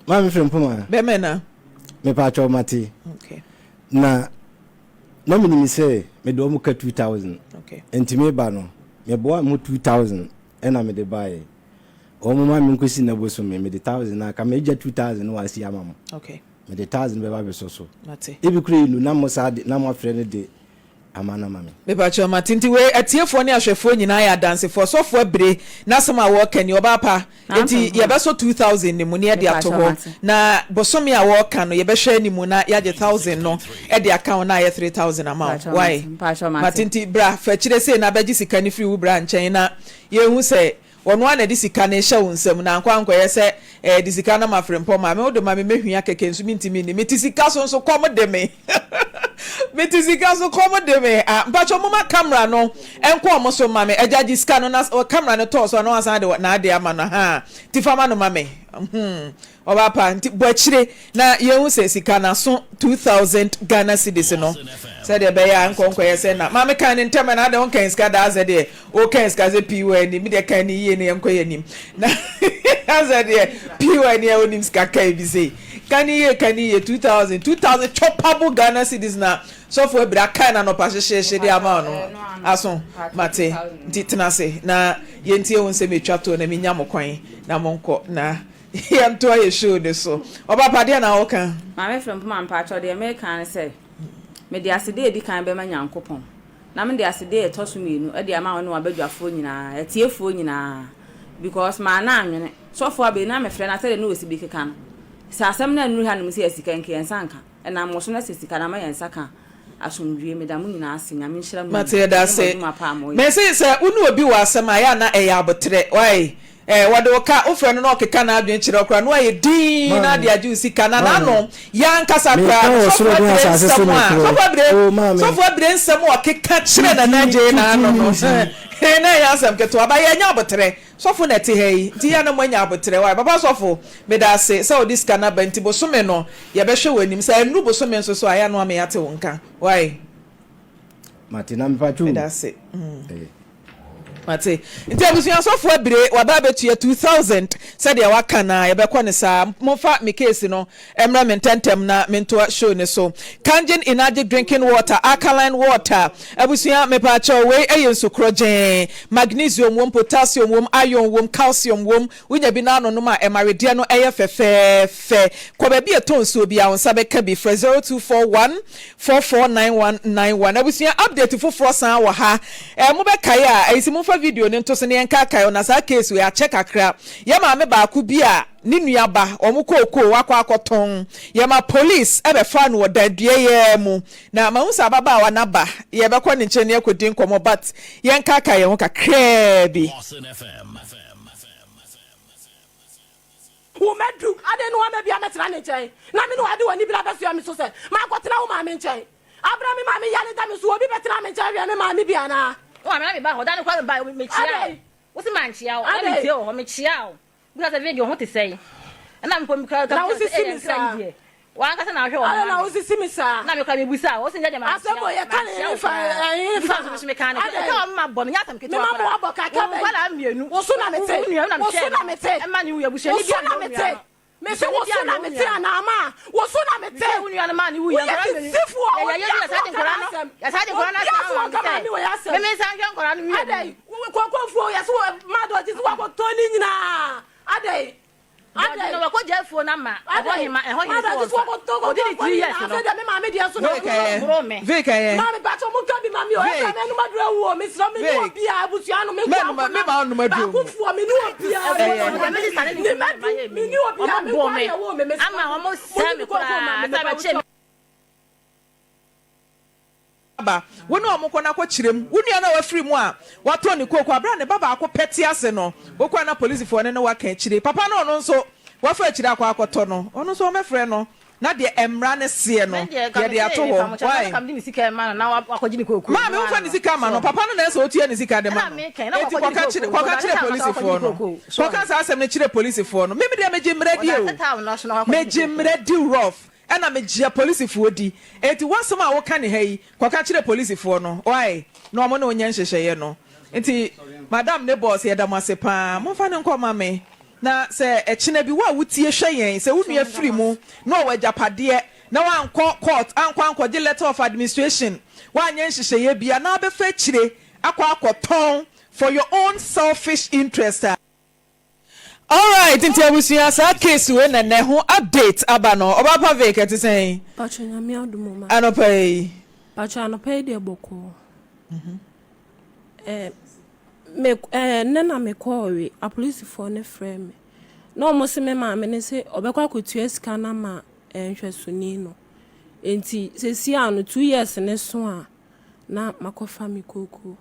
Maame Frimpong a. Bɛmɛ na. Mepaakyɛw mate. Okay. Na na menim sɛ mede wɔn ka 2000 nti meba no meboa mo 2000 ɛna mede baeɛ wɔn ma me nkɔsi na bosome mede 1000 na ka megya 2000 no wasi ama mo mede 1000 bɛba bɛsɔ so ebi kura yi nu na mo saa de na mo afrɛ no de ama no ama me. Mepakyɛw mate nti wei atiefoɔ ne ahwɛfoɔ nyinaa yɛ adansefoɔ sɔfoɔ abire n'asɛm a wɔreka ni ɔbaa pa Enti yɛbɛsɔ 2000 no mu na yɛde ato hɔ, na bosome a wɔreka no yɛbɛhwɛ anim na yɛagye thousand no de aka ho na ayɛ 3000 ama wo. Wai? Mate nti bra fa akyire sei na bɛgye sika no firi wo bra nkyɛn na yɛnhu sɛ ɔno ara na ɛde sika no rehyɛ wo nsam na ankɔ ankɔyɛ sɛ ɛɛ de sika no ma Frempɔ maame wode ma me mɛhwia kɛkɛ nso mentumi nni. Mete sika so nso kɔm de me. Mete sika so kɔm de me. Ah, mpakyɛ moma camera no nkɔ ɔmo so ma me. Agya gye sika no na camera no tɔɔ so a na wasan de n'ade ama no. Ahaa, nti fa ma no ma me. Hmm, ɔbaa pa, nti bɔ akyire na yɛnhu sɛ sika no aso 2000 Ghana cedis no. Sɛdeɛ ɛbɛyɛ a nkɔ nkɔyɛ sɛ na maame kan ne ntɛm na adɛn wonkan sika daa sɛ deɛ wokan sika sɛ pii wɔ anim deɛ kan ne yie na yɛnkɔ yɛ anim na sɛ deɛ pii wɔ ani a wonim sika kan bi sei. Ka ne yie ka ne yie 2000 2000 chopable Ghana cedis na sɔfo abira kae na anɔpa hyehyeehye de ama no aso mate nti tena ase na yɛntie wo nsɛm ɛtwa toɔ na menya mo kwan na monkɔ na yɛntoa yɛ show no so ɔba pa deɛ na woka. Maame Frimpong mpakyɛw deɛ meka ne sɛ mede aseda a ɛdi kan bɛma Nyankopɔn na mede aseda a ɛtɔ so mienu de ama wo ne w'abadwafoɔ nyinaa, atiefoɔ nyinaa because manna anwene. Sɔfo abɛyi na mefrɛ no a sɛdeɛ na ɔsi bi keka no, sɛ asɛm no annuru hanom sɛ yɛ sika nka yɛn nsa nka, ɛnam mo so na sɛ sika no ama yɛn nsa ka a, asomdwoeɛ. Meda mo nyinaa ase, Nyame nhyira mo Mate nyinaa yɛda ne mo ase. adwuma pa a moyɛ. Mese sɛ wo ne obi wɔ asɛm a ɛyɛ a na ɛyɛ aboterɛ wai eh, wɔde wo ka wofrɛ no na ɔkeka n'adwene kyerɛ wo koraa na wayɛ dinn na ade Maame, agye wo sika na maame, n'ano yɛ ankasa meka koraa no wɔ sɔfo soro ne abire asase so nsɛm a nokorɛ. sɔfo abire O maame, sɔfo abire nsɛm a ɔkeka kyerɛ Nana tuti, Adjei tuti n'ano no minsi. na ɛnyɛ asɛm ketewa ba yɛnyɛ aboterɛ Sɔfo na ɛte ha yi nti yɛ a na moanya aboterɛ wai papa sɔfo medaase sɛ wode sika no aba nti bosome no yɛbɛhwɛ w'anim sɛ ɛnuru bosome nso so a yɛ a na wama yɛate wo nka wai. Mate na mepatwo o. Medase mm. Mate. Nti abusua sɔfo abire waba abɛtua 2000 sɛdeɛ waka na yɛbɛkɔ ne saa. Momfa me case no mmrɛ me ntɛntɛm na mentoa show no so. Kangen Enagic drinking water, alkaline water. Abusua mepaakyɛw wei ɛyɛ nsu korɔgyee. Magnesium wom, potassium wom, iron wom, calcium wom. Wonya bi na anonom a ɛma wedeɛ no ɛyɛ fɛfɛɛfɛ. Kɔ baabi a ɛtɔn nsuo biara wo nsa bɛka bi. Frɛ 0241 449191. Abusua update foforɔ san wɔ ha. Ɛɛ mobɛkae a ɛyi sɛ momfa. video no nto so na yɛnkaakae wo na saa case wei akyɛ kakra. Yɛ maame baako bi a ne nua ba wɔn kookoo wakɔ akɔtɔn. Yɛma police bɛfaa no wɔ dan dua yi ara mu. Na mahu sɛ ababaawa no aba, yɛbɛkɔ ne nkyɛn na yɛakɔdi nkɔmmɔ but yɛnkaakae yɛn ho kakraa bi. Wo mma du, adɛn ne woamma bi ammɛtena ne nkyɛn, na me ne wo ade w'ani bere abɛsoɛ me so sɛ mankɔtena wo maame nkyɛn? Aberɛ a me maame yare da me so, obi bɛtena me nkyɛn hwɛ me maame bi anaa? Wo maame na mebaa hɔ da no koraa mebae mekyiaa wo, Adɛn? wo se mankyia wo, na Adɛn? metie wɔ hɔ, mekyiaa wo, bisa sɛ Vege wo ho te sɛn? Ɛna mpo mekura Na ka kyerɛ wo sɛ wosisi ee me nkra saa? yi deɛ w'ankasa na ahwɛ wɔ ho Adɛn ma na me. wosisi me saa? Na mekura mebusaa wo, wo se nyɛ deɛ mankyia Asɛm wo, wɔ yɛka ne mankyia wo hefa koraa. ɛhefa Bisa nso me so mekaa no Adɛn? ɛka a mema bɔ no nyɛ asɛm ketewa Mema mo koraa. abɔ kaka Wo bɛn? nkwadaa mmienu, Wo so na wo mete, nua wo na wo so mehwɛɛ na no mete, ɛma ne wuiɛ, wo abusuani so biara na nni wo nua mete. no. Mese wo so na mete anaa ma wo so na mete. Woyɛ sisifoɔ obiara so ɔka n'asɛm obiara so ɔnka maame wei asɛm adɛn kokofuo yɛ so ma dɔgye so wakɔtɔ ne nyinaa adɛn adɛn adɛn ma dɔgye so wakɔtɔ kokofuo ne nyinaa afei deɛ me maame deɛ so na Vic ɛyɛ. Maame pakyɛ mo nka bi ma mi o ɛfɛ mɛ numa duro awu o mesrɛ me ne obiara abusua no me nko akona baakofoɔ me ne obiara ne mɛdu me ne obiara me nko ayɛ wo me mesrɛ mo mo ne me koko ma me mepa wo kyɛw. Aba, wo ne wɔn kɔ na kɔkyerɛ mu. Wo nua no a wafiri mu a watɔn ne kooko bere a ne ba baako pɛ te ase no, wokɔ a na polisifoɔ no ne wo aka akyire. Papa no a ɔno nso wafa akyire akɔ akɔtɔ no, ɔno nso wɔbɛfrɛ no na deɛ mmara no seɛ no, yɛde ato hɔ. Wai? Maame, womfa ne sika mma no. Papa no na ɛsɛ sɛ ɔtua ne sika de ma no. Enti kɔka kyerɛ, kɔka kyerɛ polisifoɔ no. Kɔka saa asɛm no kyerɛ polisifoɔ no. Me me deɛ megye mmara di o. Megye mmara di rough. Ɛna megye apolisifoɔ di. Enti w'asɛm a woka ne ha yi, kɔka kyerɛ polisifoɔ no. Wai? Na wɔn ne wo nyɛ nhyehyɛeɛ no. Nti, Madam ne boss, yɛda mo ase pa ara. Momfa no nkɔ mma me. Na sɛ ɛkyena bi, wo a wotie hwɛ yɛn, sɛ wo nua firi mu na ɔwɔ agyapadeɛ na wankɔ court ankɔ ankɔgye letter of administration, woanyɛ nhyehyɛeɛ biara na wabɛfa akyire akɔ akɔtɔn for your own selfish interest a, Alright nti abusua saa case wei na nɛ ho update aba no Ɔbaapa Vic ɛte sɛn Pacho nyame adom o ma. anɔpa yi? Pacho anɔpa yi deɛ bɔkɔɔ. Eh, me eh, nnɛ na me kɔɔ we apolisifoɔ no frɛ me na wɔn se me maame no se ɔbɛkɔ akɔtua sika no ama eh, nhwɛsoni no nti sɛsi a no 2 years ne so a na makɔfa me kookoo.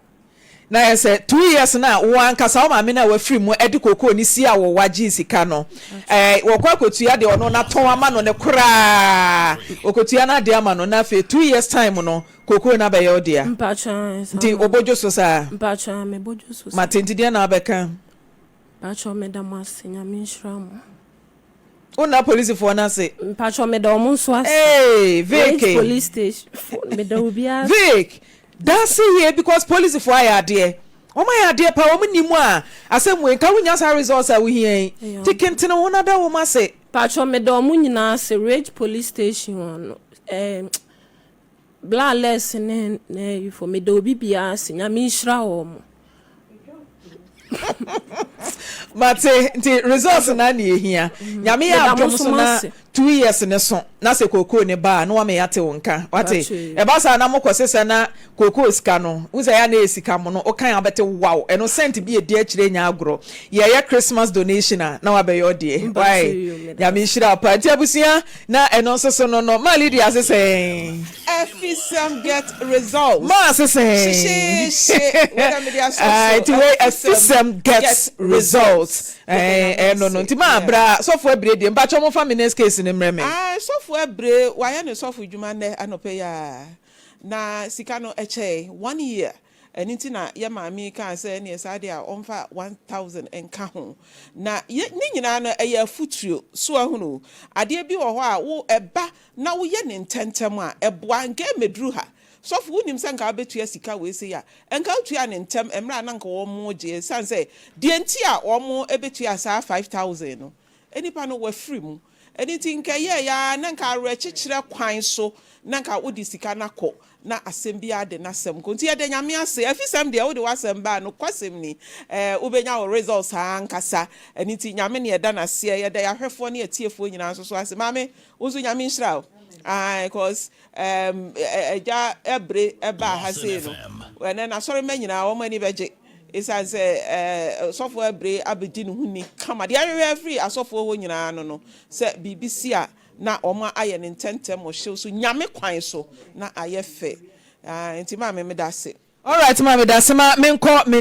Na ayɛ sɛ 2 years no a wo ankasa wo maame no a wafiri mu de kookoo no si awowa gyee sika no, ɛɛ, wɔkɔ akɔtua deɛ ɔno natɔn ama no no koraa, wɔkɔtua no adeɛ ama no, na afei 2 years time no, kookoo no abɛyɛ wo dea. Mpakyɛ ae, saa Nti na. wobɔdwo so saa? Mpakyɛ ae, mebɔdwo so saa. Mate, nti deɛn na wobɛka? Mpakyɛ meda mo ase, Nyame nhyira mo. Wo nna polisifoɔ no ase? Mpakyɛ meda ɔmo nso ase. Hey, Vic. Range police station foɔ meda obiara ase. Vic, dase yie because polisifoɔ ayɛ adeɛ. Wɔn ayɛ adeɛ paa, wɔn nni mu a asɛm wei nka wonnya saa results a wohia yi. Nti kentene wo ho na da wɔn ase. Mpakyɛ meda ɔmo nyinaa ase, Range police station hɔ no eh, Bla Les ne n'ayifo meda obi biara ase Nyame nhyira wɔn. Mate nti results na na ehia. Nyame yɛ adom so na 2 years ne so na sɛ kookoo ne ba a na wama yɛate wo nka. Wate? Ɛba saa na mokɔ sesa na kookoo sika no, wohu sɛ ɛyɛ a na ɛyɛ sika mono, wokan a wobɛte wow, ɛno cent bi a ɛdi akyire nyɛ agorɔ. Yɛyɛ Christmas donation a na wabɛyɛ ɔdeɛ. Wai? Nyame nhyira wo paa. Nti abusua na ɛno nso so no no, Ma Lydia ase sɛn? Afisɛm get results. Ma ase sɛn? Hyehyeehye wei na mede asɔ so. Ah, nti wei afisɛm gets results. Ɛno no nti ma bra sɔfo abire deɛ mpakyɛ mo fa me next case no mmerɛ me. Ah, sɔfo abire wayɛ ne sɔfo dwuma nnɛ anɔpa yi ara na sika no ɛkyɛe one year ɛno nti na yɛ maame yi kaa sɛ ɛneɛ saa deɛ a ɔmfa 1000 nka ho na yɛ ne nyinaa no ɛyɛ afutuo so ahunu adeɛ bi wɔ hɔ a wo ɛba na woyɛ ne ntɛntɛm a ɛboa nka ɛmɛduru ha sɔfo wonim sɛ nka wobɛtua sika wei sei a nka wotua ne ntɛm mmerɛ a na nka wɔn gye ɛsiane sɛ deɛ nti a wɔn bɛtua saa 5000 no nipa no wafiri mu ɛno nti nka ɛyɛɛ ya na nka awerɛkyekyerɛ kwan so na nka wode sika no akɔ na asɛm biara de n'asɛm kɔ nti yɛda Nyame ase afisɛm deɛ wode w'asɛm baa no kwasɛm ni wobɛnya wo results ankasa ɛno nti Nyame ne yɛda n'aseɛ yɛda yɛahwɛfoɔ ne yɛtiefoɔ nyinaa nso so ase maame wo nso Nyame nhyira wo cause agya ɛbere ɛbaa ha sei no ɛnɛ n'asɔremma nyinaa wɔn ani bɛgye. Esiane sɛ Ɔsɔfo Abire abɛdi ne ho ni kama, deɛ ahwehwɛ afiri asɔfoɔ hɔ nyinaa no no, sɛ biribi si a na wɔn ayɛ no ntɛntɛm wɔ hyew so, Nyame kwan so, na ayɛ fɛ. Nti maame meda ase. Alright maame dase ma menkɔ me.